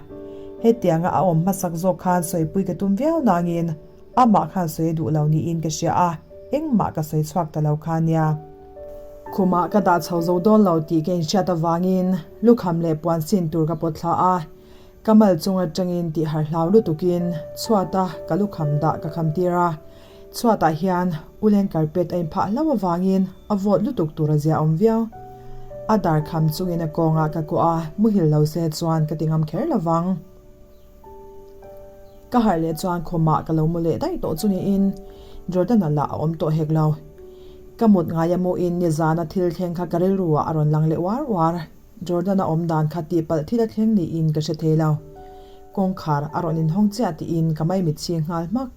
hetianga a awm hmasak zawk khan sawipui ka tum viau nangin, Amah khan sawi a duh lo niin ka hria a, engmah ka sawi chhuak ta lo kha nia. Khumah ka dah chho zo dawn lo tih ka inhriat avangin lukham leh puan sin tur ka pawt thla a, ka mal chung atangin tih harh hlau lutukin chhuata ka lukham dah ka kham tir a. Chhuatah hian ulen carpet a inphah hlauh avangin a vawt lutuk tur a zia awm viau. A dar kham chungin a kawngah ka kuah a, muhil lo se chuan ka ti ngam kher lovang. Ka harh leh chuan khawmah ka lo mu leh daih tawh chu niin Jordan-a lah a awm tawh hek lo. Ka mut ngai a muin nizana thil thleng kha ka rilru ah a rawn lang leh uar uar. Jordan-a awm dan kha tihpalh thil a thleng niin ka hre thei lo. Kawngkhar a rawn inhawng chiah tiin ka maimit chhing nghal hmak.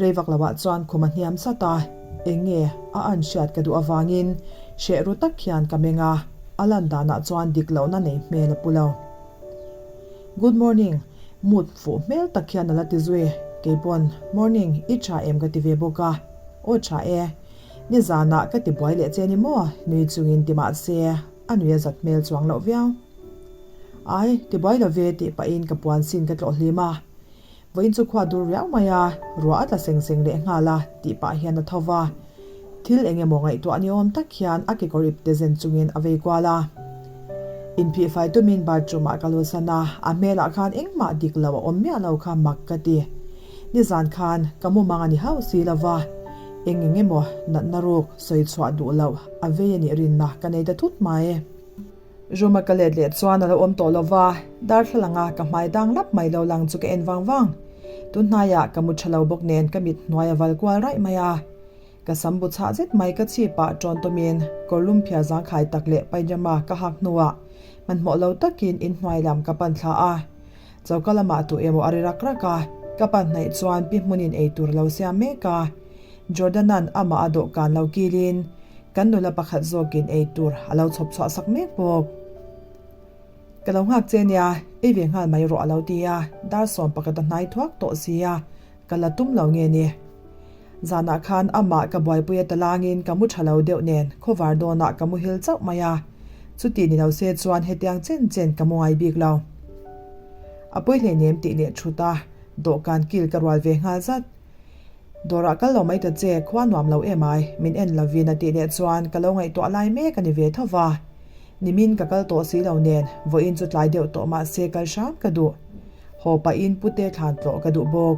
Rei vak loah chuan khum a hniam sat a, eng nge a an hriat ka duh avangin hreh ru tak hian ka meng a, a lan danah chuan dik lohna nei hmel a pu lo. Good morning, mood fuh hmel tak hian a la ti zui, keipawn morning i tha em ka ti ve bawk a, aw tha e, nizanah ka ti buai leh che ni maw nui chungin ti mahse a nui a zat hmel chuang loh viau. Ai, ti buai lo ve tih pahin ka puan sin ka tlawh hlim a. Vawiin chu khua dur riau mai a, ruah a tla seng seng leh nghal a tih pah hian a tho va. Thil eng emaw ngaihtuah ni awm tak hian a kekawr ip te zen chungin a vei kual a. Inphihfai tumin bathroom ah ka luhsan a, a hmelah khan engmah dik lo a awm miah lo kha mak ka ti. Nizan khan ka mumang a ni hauh si lo va, eng eng emaw natna ruk sawi chhuah duh loh a vei a nih rinna ka nei ta thut mai. Room a ka let leh chuan a lo awm tawh lo va, darthlalang a ka hmai dang lap mai lo lang chu ka en vang vang. Tun hnaiah ka mu tha lo bawk nen ka mit hnuai a val kual raih mai a. Ka sam bu chhah zet mai ka chhip ah tawn tawmin kawr lum phiar zangkhai tak leh pyjama ka hak hnuah hmanhmawh lo takin inhnuai lam ka pan thla a. Choka lamah tu emaw a ri rak rak a, ka pan hnaih chuan pi hmunin eitur a lo siam mek a. Jordan-a'n amah a dawhkan lo kilin kan nula pakhat zawkin eitur a lo chhawp chhuah sak mek bawk. Ka lo nghak che nia, ei ve nghal mai rawh a lo ti a, dar 11 a hnai thuak tawh sia, ka la tum lo nge ni. Zanah khan amah ka buaipui a talangin ka mu tha lo deuh nen khawvar dawnah ka muhil chauh mai a, chuti ni lo se chuan hetiang chen chen ka mu ngai bik lo. A pawi hleinem tih leh thut a, dawhkan kil ka rual ve nghal zat. Dawrah kal lo mai ta che, khua nuam lo em ai, min en lovin a tih leh chuan ka lo ngaihtuah lai mek a ni ve tho va. Nimin ka kal tawh si lo nen, vawiin chu tlai deuh tawh mah se kal hram ka duh. Haw pahin pute thlan tlawh ka duh bawk.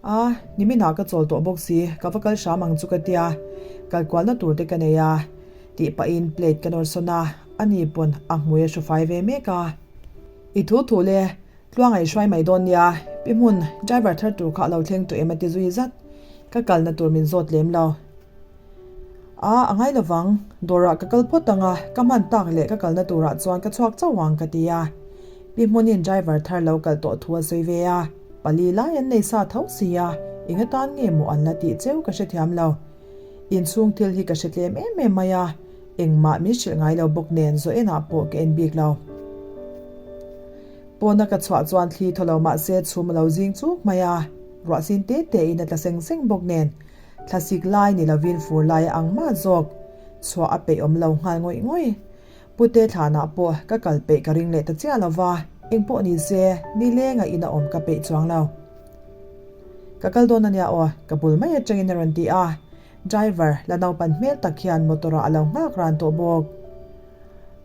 A, niminah ka chawl tawh bawk si, ka va kal hram ang chu ka tia, kal kualna tur te ka nei a, tih pahin plate ka nawr sawn a, ani pawn a hmui a hru fai ve mek a. I thu thu le, Tluang a i hruai mai dawn nia, Pi Hmun, driver thar tur kha a lo thleng tawh em a ti zui zat. Ka kalna tur min zawt lem lo. A, a ngai lovang, dawrah ka kal phawt ang a, ka hman tak leh ka kalna turah chuan ka chhuak chauh ang ka ti a. Pi Hmunin driver thar lo kal tawh thu a sawi ve a, pali lai an nei sa tho si a, eng atan nge maw an la tih cheu ka hrethiam lo. Inchhung thil hi ka hre tlem em em mai a, engmah min hrilh ngai lo bawk nen zawh enah pawh ka en bik lo. Pawna ka chhuah chuan thli thaw lo mah se chhum a lo zing chuk mai a, ruah sin te te in a tla seng seng bawk nen thlasik lai ni lovin fur lai a ang mah zawk. Chhuah a peih awm lo nghal ngawih ngawih. Pute thlanah pawh ka kal peih ka ring leh ta chiah lo va, eng pawh ni se nileng a in a awm ka peih chuang lo. Ka kal dawn a nia aw, ka bul mai atangin a rawn ti a, driver la naupan hmel tak hian motor ah a lo nghak ran tawh bawk.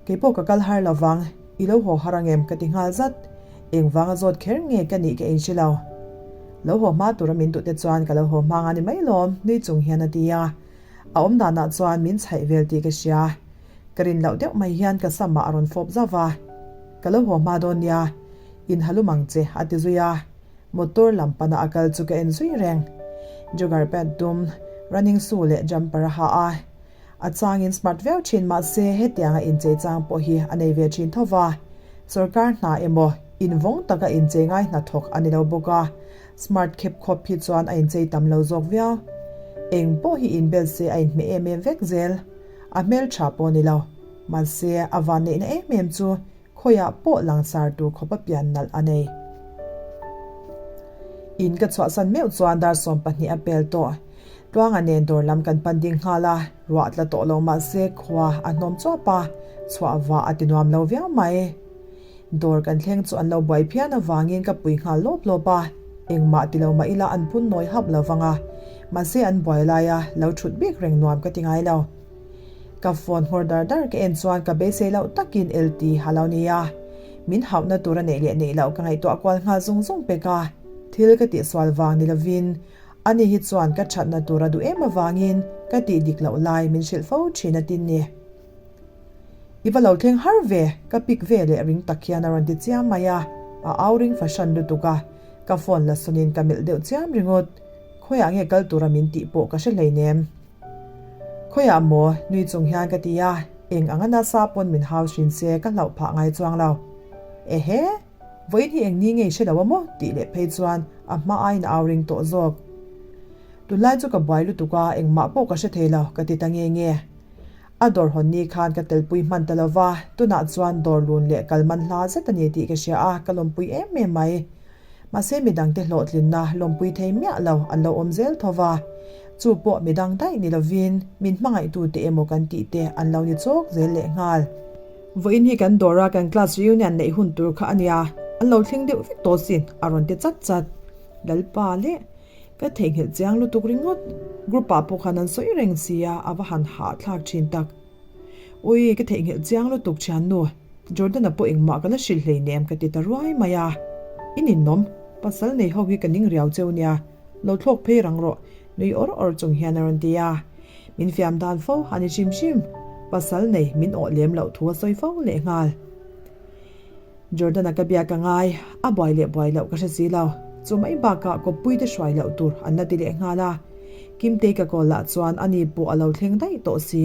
Keipawh ka kal har lovang, i lo haw har ang em ka ti nghal zat. Engvanga zawt kher nge ka nih ka inhre lo. Lo haw hma tura min duh te chuan ka lo haw hma nga ni mai lawm, nui chung hian a ti a. A awm danah chuan min chhaih vel tih ka hria. Ka rin loh deuh mai hian ka samah a rawn fawp zauh va. Ka lo haw hma dawn nia, inhalum ang che a ti zui a. Motor lam pana a kal chu ka en zui reng. Jogger pant dum, running shoe leh jumper a ha a. A changin smart viau thin mahse hetianga inchei chang pawh hi a nei ve thin tho va. Sorkar hna emaw invawng taka inchei ngai hnathawk a ni lo bawk a, smart khep khawp hi chuan a inchei tam lo zawk viau. Eng pawh hi inbel se a inhmeh em em vek zel. A hmeltha pawh a ni lo. Mahse a vanneihna em em chu Khawiah pawh langsar tur khawp a pian nalh a nei. In ka chhuahsan meuh chuan dar 12 a pel tawh. Tluanga nen dawr lam kan pan ding nghal a, ruah tla tawh lo mahse khua a hnawm chuap a, chhuah vah a ti nuam lo viau mai. Dawr kan thleng chu an lo buai phian avangin ka pui nghal lawp lawp a, engmah ti lo mah ila an phun nawi hap lo vang a, mahse an buai laia lo thut bik reng nuam ka ti ngai lo. Ka phone nghawr dar dar ka en chuan ka beisei loh takin LT ha lo nia. Min hauhna tur a neih leh neih loh ka ngaihtuah kual nghal zung zung pek a. Thil ka tihsual vang ni lovin ani hi chuan ka thatna tur a duh em avangin ka tih dik loh lai min hrilh fo thin a tin ni. I va lo thleng har ve, ka pick ve leh ring tak hian a rawn ti chiam mai a, a au ring fahran lutuk a, ka phone la sawnin ka melh deuh chiam ringawt. Khawiah nge kal tura min tih pawh ka hre hleinem. Khawiah maw? Nui chung hian ka ti a, eng anga nasa pawn min hau hrin se ka hlauh phah ngai chuang lo. Ehe! Vawiin hi eng ni nge i hre lo a maw? tih leh phei chuan a hma aiin a au ring tawh zawk. Tunlai chu ka buai lutuk a, engmah pawh ka hre thei lo, ka ti ta nge nge. A dawr hawn ni khan ka telpui hman ta lo va, tunah chuan dawr lun leh kal man hla zet a ni tih ka hria a, ka lawmpui em em mai. Mahse midangte hlawhtlinna lawmpui thei miah lo an lo awm zel tho va, chu pawh midang daih ni lovin min hmangaihtute emaw kan tih te an lo ni chawk zel lehnghal. Vawiin hi kan dawra kan class reunion neih hun tur kha a nia, an lo thleng deuh vek tawh sin, a rawn ti chat chat. Lalpa leh. Ka theihnghilh chiang lutuk ringawt. Group ah pawh khan an sawi reng sia, a va han hahthlak thin tak. Ui, ka theihnghilh chiang lutuk thiannu, Jordan-a pawh engmah ka la hrilh hleinem ka ti ta ruai mai a. I ninawm, pasal nei ho hi ka ning riau cheu nia, lo thlawk phei rang rawh, nui awr awr chung hian a rawn ti a. Min fiam dan fo a ni hrim hrim, pasal nei min awh lem loh thu a sawi fo lehnghal. Jordan-a ka biak a ngai, a buai leh buai loh ka hre si lo. Chu mai bakah kawppui te hruai loh tur an la ti leh nghal a. Kimtei ka call lah chuan ani pawh a lo thleng daih tawh si.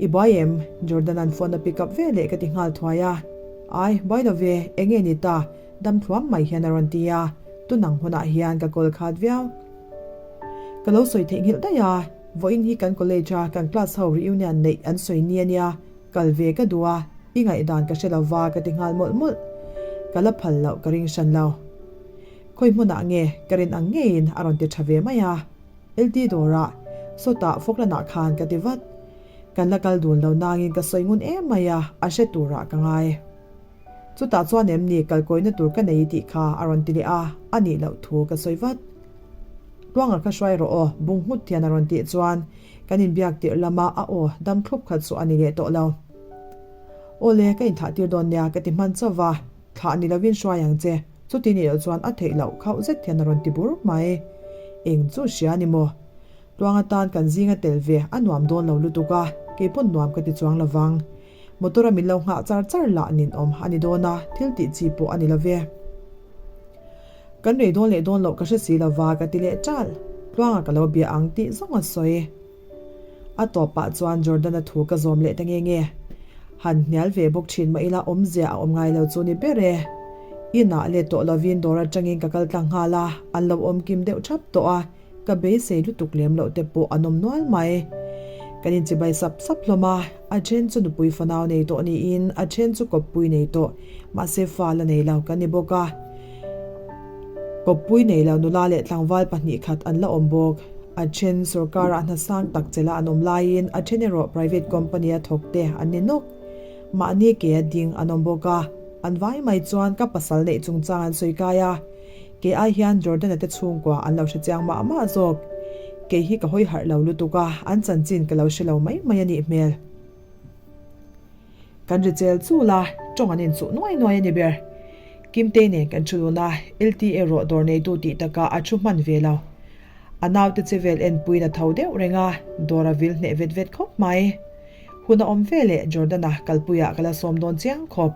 I buai em? Jordan-a'n phone a pick up ve leh ka ti nghal thuai a. Ai, buai lo ve, eng nge ni ta? Dam thluam mai hian a rawn ti a, tunang hunah hian ka call khat viau. Ka lo sawi theihnghilh daih a, vawiin hi kan college-a kan class ho reunion neih an sawi ni a nia. Kal ve ka duh a, i ngaihdan ka hre lo va ka ti nghal mawlh mawlh. Ka la phal loh ka ring hran lo. Khawi hmunah nge ka rin ang ngeiin a rawn ti tha ve mai a. LT dawrah, sawtah Falkland-ah khan ka ti vat. Kan la kal dun lo nangin ka sawi ngun em mai a, a hre turah ka ngai. Chutah chuan em ni kalkawina tur ka nei tih kha a rawn ti leh a, a nih loh thu ka sawi vat. Tluanga kha hruai rawh aw, bung nghut hian a rawn tih chuan Kan inbiak tirh lama a aw dam thlup khat chu a ni leh tawh lo. Aw le, ka inthah tir dawn nia ka ti hman chauh va, thlah ni lovin hruai ang che, chuti nih loh chuan a theih loh khauh zet hian a rawn ti bur mai. Eng chu hria ni maw? Tluang atan kan zinga tel ve a nuam dawn lo lutuk a, kei pawn nuam ka ti chuang lo vang. Motor a min lo nghah char char lah ninawm a ni dawn a, thil tih chi pawh a ni lo ve. Kan rei dawn leh dawn loh ka hre si lo va ka ti leh ṭalh. Tluanga ka lo bia ang tih zawng a sawi. A tawpah chuan Jordan-a thu ka zawm leh ta nge nge. Han hnial ve bawk ṭhin mah ila awmzia a awm ngai lo chu ni ber e. Inah let tawh lovin dawr aṭangin ka kal tlang nghal a, an lo awm kim deuh ṭhap tawh a. Ka beisei lutuk lem loh te pawh an awm nual mai. Kan inchibai sap sap hlawm a, a then chu nupui fanau nei tawh niin a then chu kawppui nei tawh, mahse fa la nei lo kan ni bawk a. Kawppui nei lo nula leh tlangval 2 khat an la awm bawk. A then sorkarah hna sang tak chela an awm laiin a then erawh private company a thawk te an ni nawk. Mahni ke a ding an awm bawk a, an vai mai chuan ka pasal neih chungchang an sawi kai a. Kei ai hian Jordan-a te chhungkua an lo hre chiang mah mah zawk. Kei hi ka hawi harh lo lutuk a, an chanchin ka lo hre lo mai mai a nih hmel. Kan ri chel chul a, tawng an inchuh nuai nuai a ni ber. Kimtei nen kan thu dun a, LT erawh dawr neitu tih takah a thu hman ve lo. A naute che vel enpuiin a tho deuh reng a, dawr a vil hneh vet vet khawp mai. Hun a awm ve leh Jordan-a kalpuiah ka la sawm dawn chiang khawp.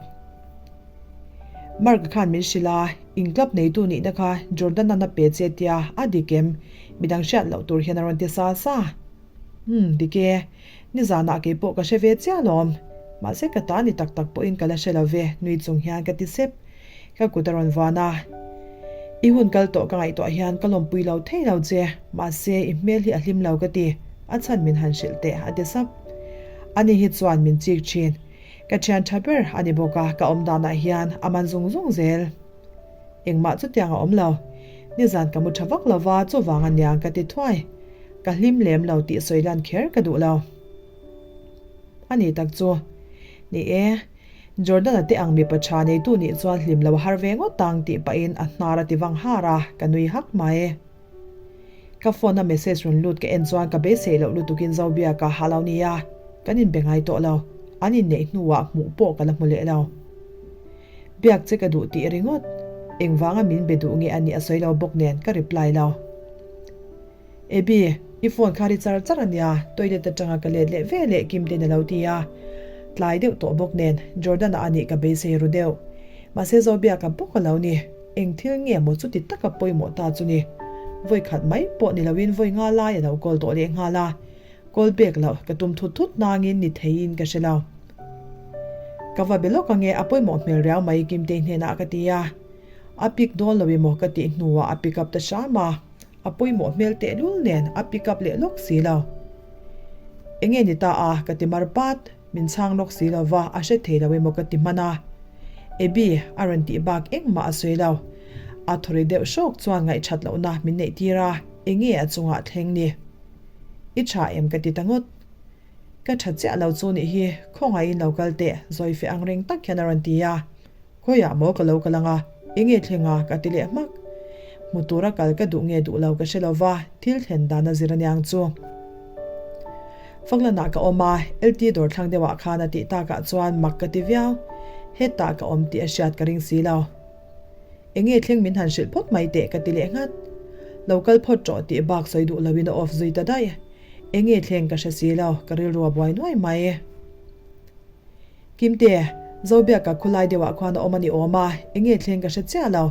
Mark-a khan min hrilh a, in club neitu nihna kha Jordan-a'n a pe che tia a dik em? Midang hriat loh tur hian a rawn ti sa sa. Umm, dik e. Nizanah kei pawh ka hre ve chiah alawm. Mahse ka ta ni tak tak pawhin ka la hre lo ve, nui chung hian ka ti sep. Ka kut a rawn vuan a. I hun kal tawh ka ngaihtuah hian ka lawmpui lo thei lo che, mahse i hmel hi a hlim lo ka ti, a chhan min han hrilh teh a ti sap. Ani hi chuan min chik thin. Ka thian tha ber a ni bawk a, ka awm danah hian a man zung zung zel. Engmah chutiang a awm lo. Nizan ka mu tha vak lo va, chuvang a niang ka ti thuai. Ka hlim lem lo tih sawi lan kher ka duh lo. A ni tak chu. Ni e, Jordan-a te ang mipa tha neitu nih chuan hlim lo a har ve ngawt ang tih pahin a hnar a ti vang har a, ka nui hak mai. Ka phone a message rawn lut ka en chuan ka beisei loh lutukin Zobiaka ha lo nia, kan inbe ngai tawh lo, an inneih hnuah hmuh pawh ka la hmu leh lo. Biak che ka duh tih ringawt, engvanga min be duh nge a nih a sawi lo bawk nen ka reply lo. Abby, i phone kha ri char char a nia, toilet atanga ka let leh ve leh Kim ten a lo ti a, tlai deuh tawh bawk nen Jordan-a a nih ka beisei ru deuh. Mahse Zobiaka bawk a lo ni. Eng thil nge maw chuti taka pawimawh ta chu ni? Vawi khat mai pawh ni loin vawi nga lai a lo call tawh leh nghal a, call back loh ka tum thut thut nangin ni theiin ka hre lo. Ka va be lawk ange a pawimawh hmel riau mai Kimtei hnenah ka ti a. A pick dawn lo emaw ka tih hnuah a pick up ta hram a. A pawimawh hmel tehlul nen a pick up leh lawk si lo. Enge ni ta a ka ti mar pat, min chhang lawk si lo va a hre thei lo emaw ka ti hman a. Abby a rawn tih bak engmah a sawi lo. A thawri deuh hrawk chuan ngaihthat lohna min neih tir a, enge a chungah thleng ni. I tha em ka ti ta ngawt. Ka tha chiah lo chu nih hi, khawngaihin lo kal teh, zawi fe ang reng tak hian a rawn ti a. Khawiah maw ka lo kal anga, enge thleng a? ka ti leh hmak. Hmu tura kal ka duh nge duh lo ka hre lo va, thil thlen dan a zir aniang chu. Faklanah ka awm a, LT dawr thlang deuhah khan a tih takah chuan mak ka ti viau. Hetah ka awm tih a hriat ka ring si lo. Enge thleng min han hrilh phawt mai teh ka ti leh nghat. Lo kal phawt rawh tih bak sawi duh loin a off zui ta daih. Enge thleng ka hre si lo, ka rilru a buai nuai mai. Kimte, Zobiaka khulai deuhah khuan a awm a ni awm a, enge thleng ka hre chiah lo.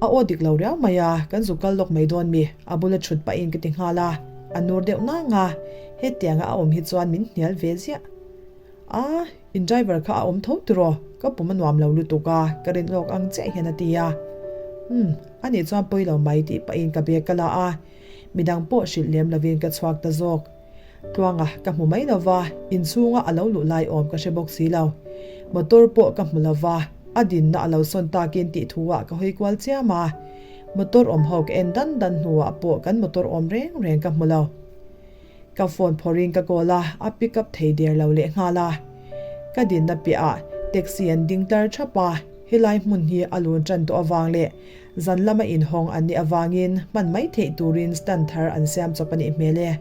A aw dik lo riau mai a, kan zu kal lawk mai dawn mi, a bula thut pahin ka ti nghal a, a nur deuh nang a, hetianga a awm hi chuan min hnial ve ziah. A, in driver kha a awm tho tiraw, ka pum a nuam lo lutuk a, ka rin lawk ang chiah hian a ti a. Umm, anih chuan pawi lo mai tih pahin ka bag ka la a, midang pawh hrilh lem lovin ka chhuak ta zawk. Tluanga ka hmu mai lova, inchhunga a lo luh lai awm ka hre bawk si lo. Motor pawh ka hmu lova, a dinna a lo sawn takin tih thu ah ka hawi kual chiam a. Motor awm ho ka en dan dan hnuah pawh kan motor awm reng reng ka hmu lo. Ka phone phawrhin ka call a, a pick up thei der lo leh nghal a. Ka dinna piahah taxi an ding tlar thap a, helai hmun hi a lun tan tawh avang leh zan lama inhawng an nih avangin hman mai theih turin stand thar an siam chawp a nih hmel e.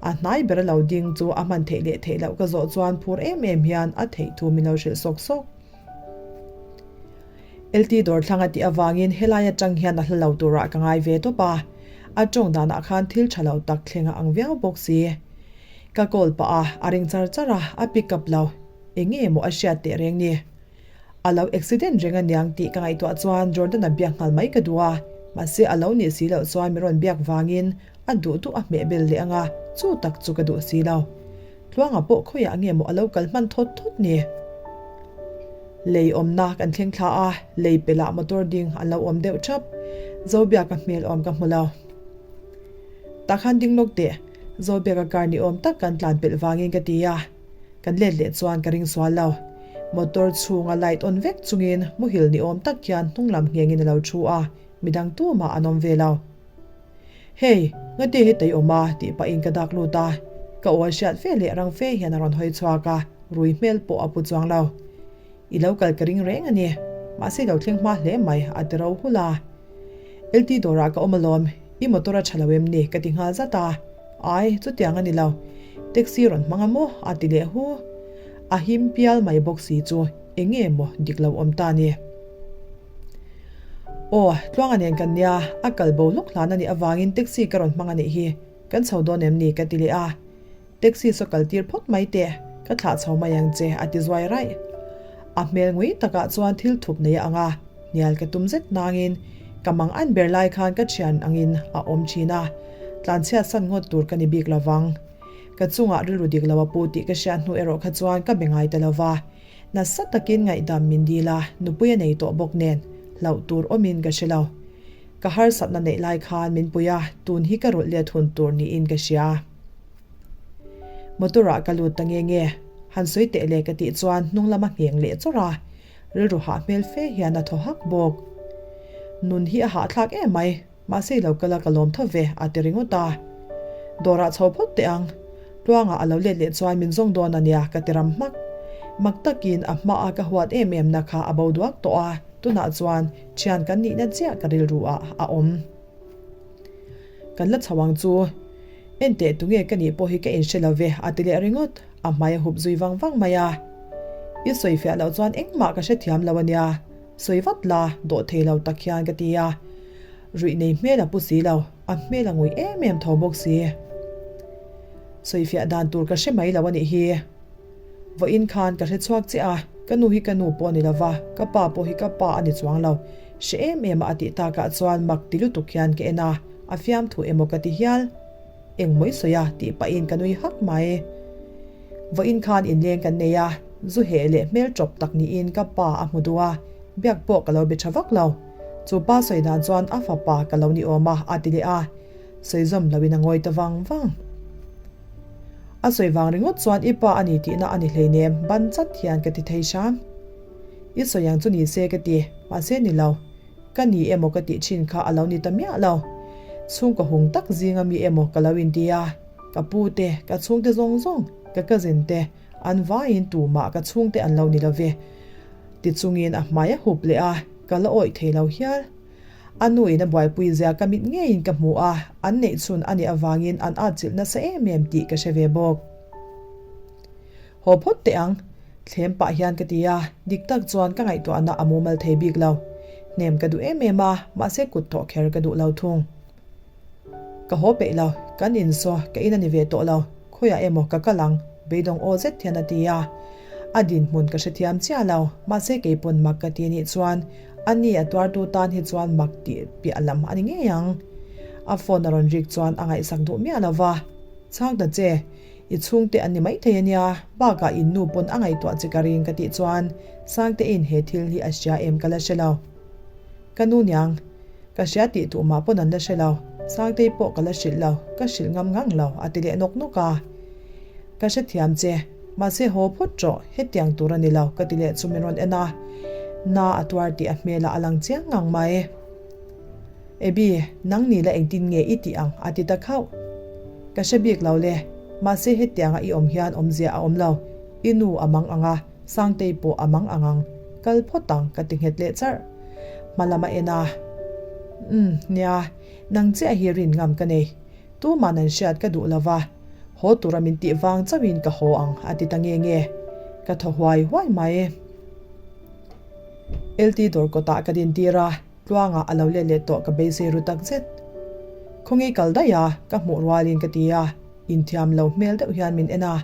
A hnai ber a lo ding chu a hman theih leh theih loh ka zawh chuan phur em em hian a theih thu min lo hrilh sawk sawk. LT dawr thlang a tih avangin helai atang hian a hla lo turah ka ngai ve tawp a, a tawng danah khan thil tha lo tak thleng a ang viau bawk si. Ka call pah a, a ring char char a, a pick up lo. Eng nge maw a hriat teh reng ni? A lo accident reng aniang tih ka ngaihtuah chuan Jordan-a biak nghal mai ka duh a, mahse a lo nih si loh chuan min rawn biak vangin a duh duh a hmeh bel leh anga, chu tak chu ka duh si lo. Tluanga pawh khawiah nge maw a lo kal hman thawt thawt ni? Lei awmna kan thleng thla a, lei pelah motor ding an lo awm deuh thap. Zobiaka hmel awm ka hmu lo. Tah khan ding lawk teh, Zobiaka car ni awm tak kan tlan pelh vangin ka ti a. Kan let leh chuan ka ring sual lo. Motor chhunga light on vek chungin muhil ni awm tak hian hnunglam nghengin a lo thu a, midang tumah an awm ve lo. Hey, ngati hi tei awm a? tih pahin ka dak lut a, ka aw a hriat fe leh rang fe hian a rawn hawi chhuak a, rui hmel pawh a pu chuang lo. I lo kal ka ring reng a ni, mahse i lo thleng hma hle mai, a ti ro hulh a. LT dawrah ka awm alawm, i motor a tha lo em ni? ka ti nghal zat a. Ai, chutiang a ni lo. Taxi rawn hmang a maw? a ti leh hu. A him pial mai bawk si chu eng nge maw dik lo awm ta ni? Aw, Tluanga nen kan nia, a kal bo hlawk hlan a nih avangin taxi ka rawn hmang a nih hi, kan chho dawn em ni? ka ti leh a. Taxi saw kal tir phawt mai teh, ka thlah chho mai ang che, a ti zuai raih. A hmel ngui takah chuan thil thup nei a ang a, hnial ka tum zet nangin ka mang an ber lai khan ka thian angin a awm thin a, tlanchhiat san ngawt tur ka ni bik lo vang. Ka chungah rilru dik lo a pu tih ka hriat hnu erawh kha chuan ka be ngai ta lo va, nasa takin ngaihdam min dil a, nupui a nei tawh bawk nen hlauh tur awmin ka hre lo. Ka harsatna neih lai khan min pui a, tun hi ka rulh let hun tur niin ka hria. Motor ah ka lut ta nge nge, han sawi teh le ka tih chuan hnung lama ngheng leh chawrh a, rilru hah hmel fe hian a thaw hak bawk. Nun hi a hahthlak em mai, mahse i lo kal a ka lawm tho ve a ti ringawt a. Dawrah chho phawt teh ang, Tluangah a lo let leh chuan min zawng dawn a nia ka ti ram hmak. Mak takin a hmaa ka huat em em na kha a bo duak tawh a, tunah chuan thian kan nihna chiah ka rilru ah a awm. Kan la chho ang chu. Enteh tunge ka nih pawh hi ka inhre lo ve a ti leh ringawt, a hmai a hup zui vang vang mai a. I sawi fiah loh chuan engmah ka hrethiam lo a nia, sawi vat la, dawh thei lo tak hian ka ti a. Ruih nei hmel a pu si lo, a hmel a ngui em em tho bawk si. Sawi fiah dan tur ka hre mai lo a nih hi. Vawiin khan ka hre chhuak chiah a, ka nu hi ka nu pawh a ni lo va, ka pa pawh hi ka pa a ni chuang lo. Hre em em a a tih takah chuan mak ti lutuk hian ka en a, a fiamthu emaw ka ti hial. Eng mawi sawi a tih pahin ka nui hak mai. Vawiin khan inleng kan nei a. Zu heh leh hmel ṭawp tak niin ka pa a hmu duh a, biak pawh ka lo be ṭha vak lo. Chu pa sawi dan chuan a fapa ka lo ni awm a, a ti leh a. Sawi zawm loin a ngawi ta vang vang. A sawi vang ringawt chuan i pa a ni tihna a ni hleinem, ban chat hian ka ti thei hram. I sawi ang chu ni se ka ti, mahse ni lo. Ka ni emaw ka tih thin kha a lo ni ta miah lo. Chhungkaw hung tak zinga mi emaw ka lo inti a, ka pu te, ka chhungte zawng zawng, ka cousin te, an vaiin tumah ka chhungte an lo ni lo ve. Ti chungin a hmai a hup leh a, ka la awih thei lo hial. A nu in a buaipui zia ka mit ngeiin ka hmu a, an neih chhun a nih avangin an atchilh nasa em em tih ka hre ve bawk. Haw phawt teh ang, thlem pah hian ka ti a, dik tak chuan ka ngaihtuahna a mumal thei bik lo. Hnem ka duh em em a, mahse kut thawh kher ka duh lo thung. Ka haw peih lo, kan in saw ka in a ni ve tawh lo, khawiah emaw ka kal ang, beidawng aw zet hian a ti a. A dinhmun ka hrethiam chiah lo, mahse keipawn mak ka ti nih chuan a ni a tuartu tan hi chuan mak tih piah lam a ni ngei ang. A phone a rawn rik chuan a ngaihsak duh miah lo va, Chhang ta che, I chhungte an ni maithei a nia, bakah in nu pawn a ngaihtuah che ka ring ka tih chuan Sangtein he thil hi a hria em ka la hre lo. Ka nu niang, ka hria tih tuh mah pawn an la hre lo, Sangtei pawh ka la hrilh lo, ka hrilh ngam ngang lo a ti leh nawk nawk a. Ka hrethiam che, mahse haw phawt rawh, hetiang tur a ni lo ka ti leh chu min rawn en a, na a tuar tih a hmelah a lang chiang ngang mai. Abby, nang ni la engtin nge i tih ang? a ti ta khauh. Ka hre bik lo le, mahse hetianga i awm hian awmzia a awm lo. I nu a mang ang a, Sangtei pawh a mang ang ang. Kal phawt ang ka ti nghet leh charh. Hma lam a en a. Umm, nia, nang chiah hi rin ngam ka nei. Tuman an hriat ka duh lo va, haw tura min tih vang chauhin ka haw ang a ti ta nge nge. Ka thaw huai huai mai. LT dawr kawtah ka dintir a. Tluangah a lo let leh tawh ka beisei ru tak zet. Khawngi kal daih a, ka hmuh rualin ka ti a, inthiam lo hmel deuh hian min en a.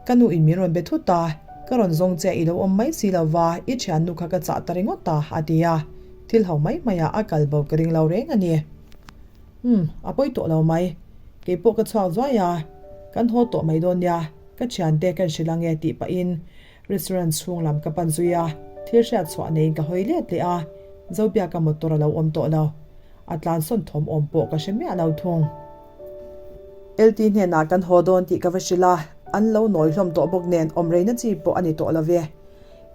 Ka nu in min rawn be thut a, ka rawn zawng che i lo awm mai si lo va, i thiannu kha ka chah ta ringawt a, a ti a. Thil ho mai mai ah a kal bo ka ring lo reng a ni. Umm, a pawi tawh lo mai. Keipawh ka chhuak zuai a, kan haw tawh mai dawn nia, ka thiante kan hrilh ange tih pahin Restaurant chhung lam ka pan zui a, thil hriat chhuah neiin ka hawi let leh a, Zobiaka motor a lo awm tawh lo. A tlansawn thawm awm pawh ka hre miah lo thung. LT hnenah kan haw dawn tih ka va hrilh a, an lo nawi hlawm tawh bawk nen awm reina chi pawh a ni tawh lo ve.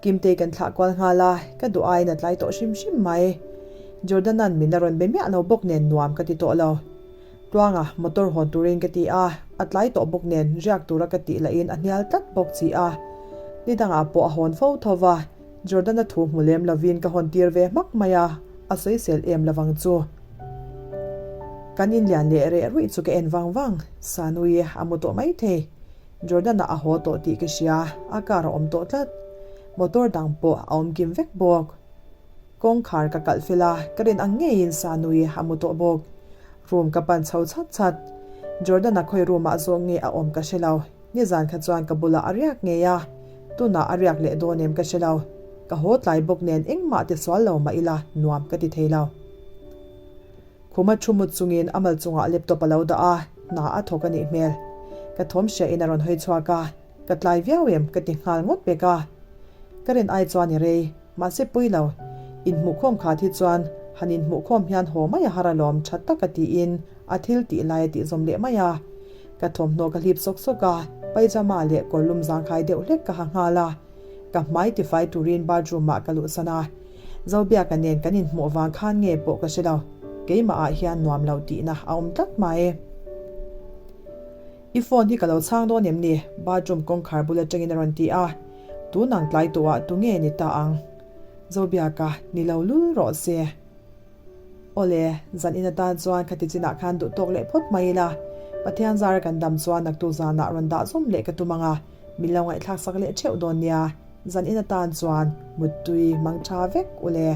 Kimtei kan thlah kual nghal a, ka duh aiin a tlai tawh hrim hrim mai. Jordan-a'n min la rawn be miah lo bawk nen nuam ka ti tawh lo. Tluanga motor hawn turin ka ti a, a tlai tawh bawk nen riak tura ka tih lahin a hnial tlat bawk chi a. Ni dangah pawh a hawn fo tho va, Jordan-a thu hmu lem lovin ka hawn tir ve hmak mai a, a sawisel em lovang chu. Kan inlian leh reh ruih chu ka en vang vang, Sanui a mu tawh maithei. Jordan-a a haw tawh tih ka hria, a car a awm tawh tlat. Motor dang pawh a awm kim vek bawk. Kawngkhar ka kalh fel a, ka rin ang ngeiin Sanui a mu tawh bawk. Room ka pan chho chhat chhat. Jordan-a khawi room ah zawk nge a awm ka hre lo. Nizan kha chuan ka bulah a riak ngei a, tunah a riak leh dawn em ka hre lo. Ka haw tlai bawk nen engmah ti sual lo mah ila nuam ka ti thei lo. Khuma thu mut chungin a mal chungah laptop a lo dah a, hna a thawk a nih hmel. Ka thawm hriah in a rawn hawi chhuak a, ka tlai viau em ka ti nghal ngawt pek a. Ka rin ai chuan i rei. Mahse pui lo, inhmuhkhawm khat hi chuan han inhmuhkhawm hian haw mai a har alawm tha tak a tiin a thil tih lai a tih zawm leh mai a. Ka thawmhnaw ka hlip sawk sawk a, pyjama leh kawrlum zangkhai deuh hlek ka ha nghal a. Ka hmai tifai turin bathroom ah ka luhsan a. Zobiaka nen kan inhmuh vang khan nge pawh ka hre lo, keimah ah hian nuam lo tihna a awm tlat mai. I phone hi ka lo chhang dawn em ni? Bathroom kawngkhar bul atangin a rawn ti a. Tun ang tlai tawhah tu nge ni ta ang? Zobiaka, ni lo lul rawh se. Awle, zan in atan chuan khati chinah khan duh tawk leh phawt mai ila. Pathian zara kan dam chuan naktuk zanah rawn dah zawm leh ka tum ang a, min lo ngaihthlak sak leh theuh dawn nia. Zan in atan chuan muttui mang tha vek ule.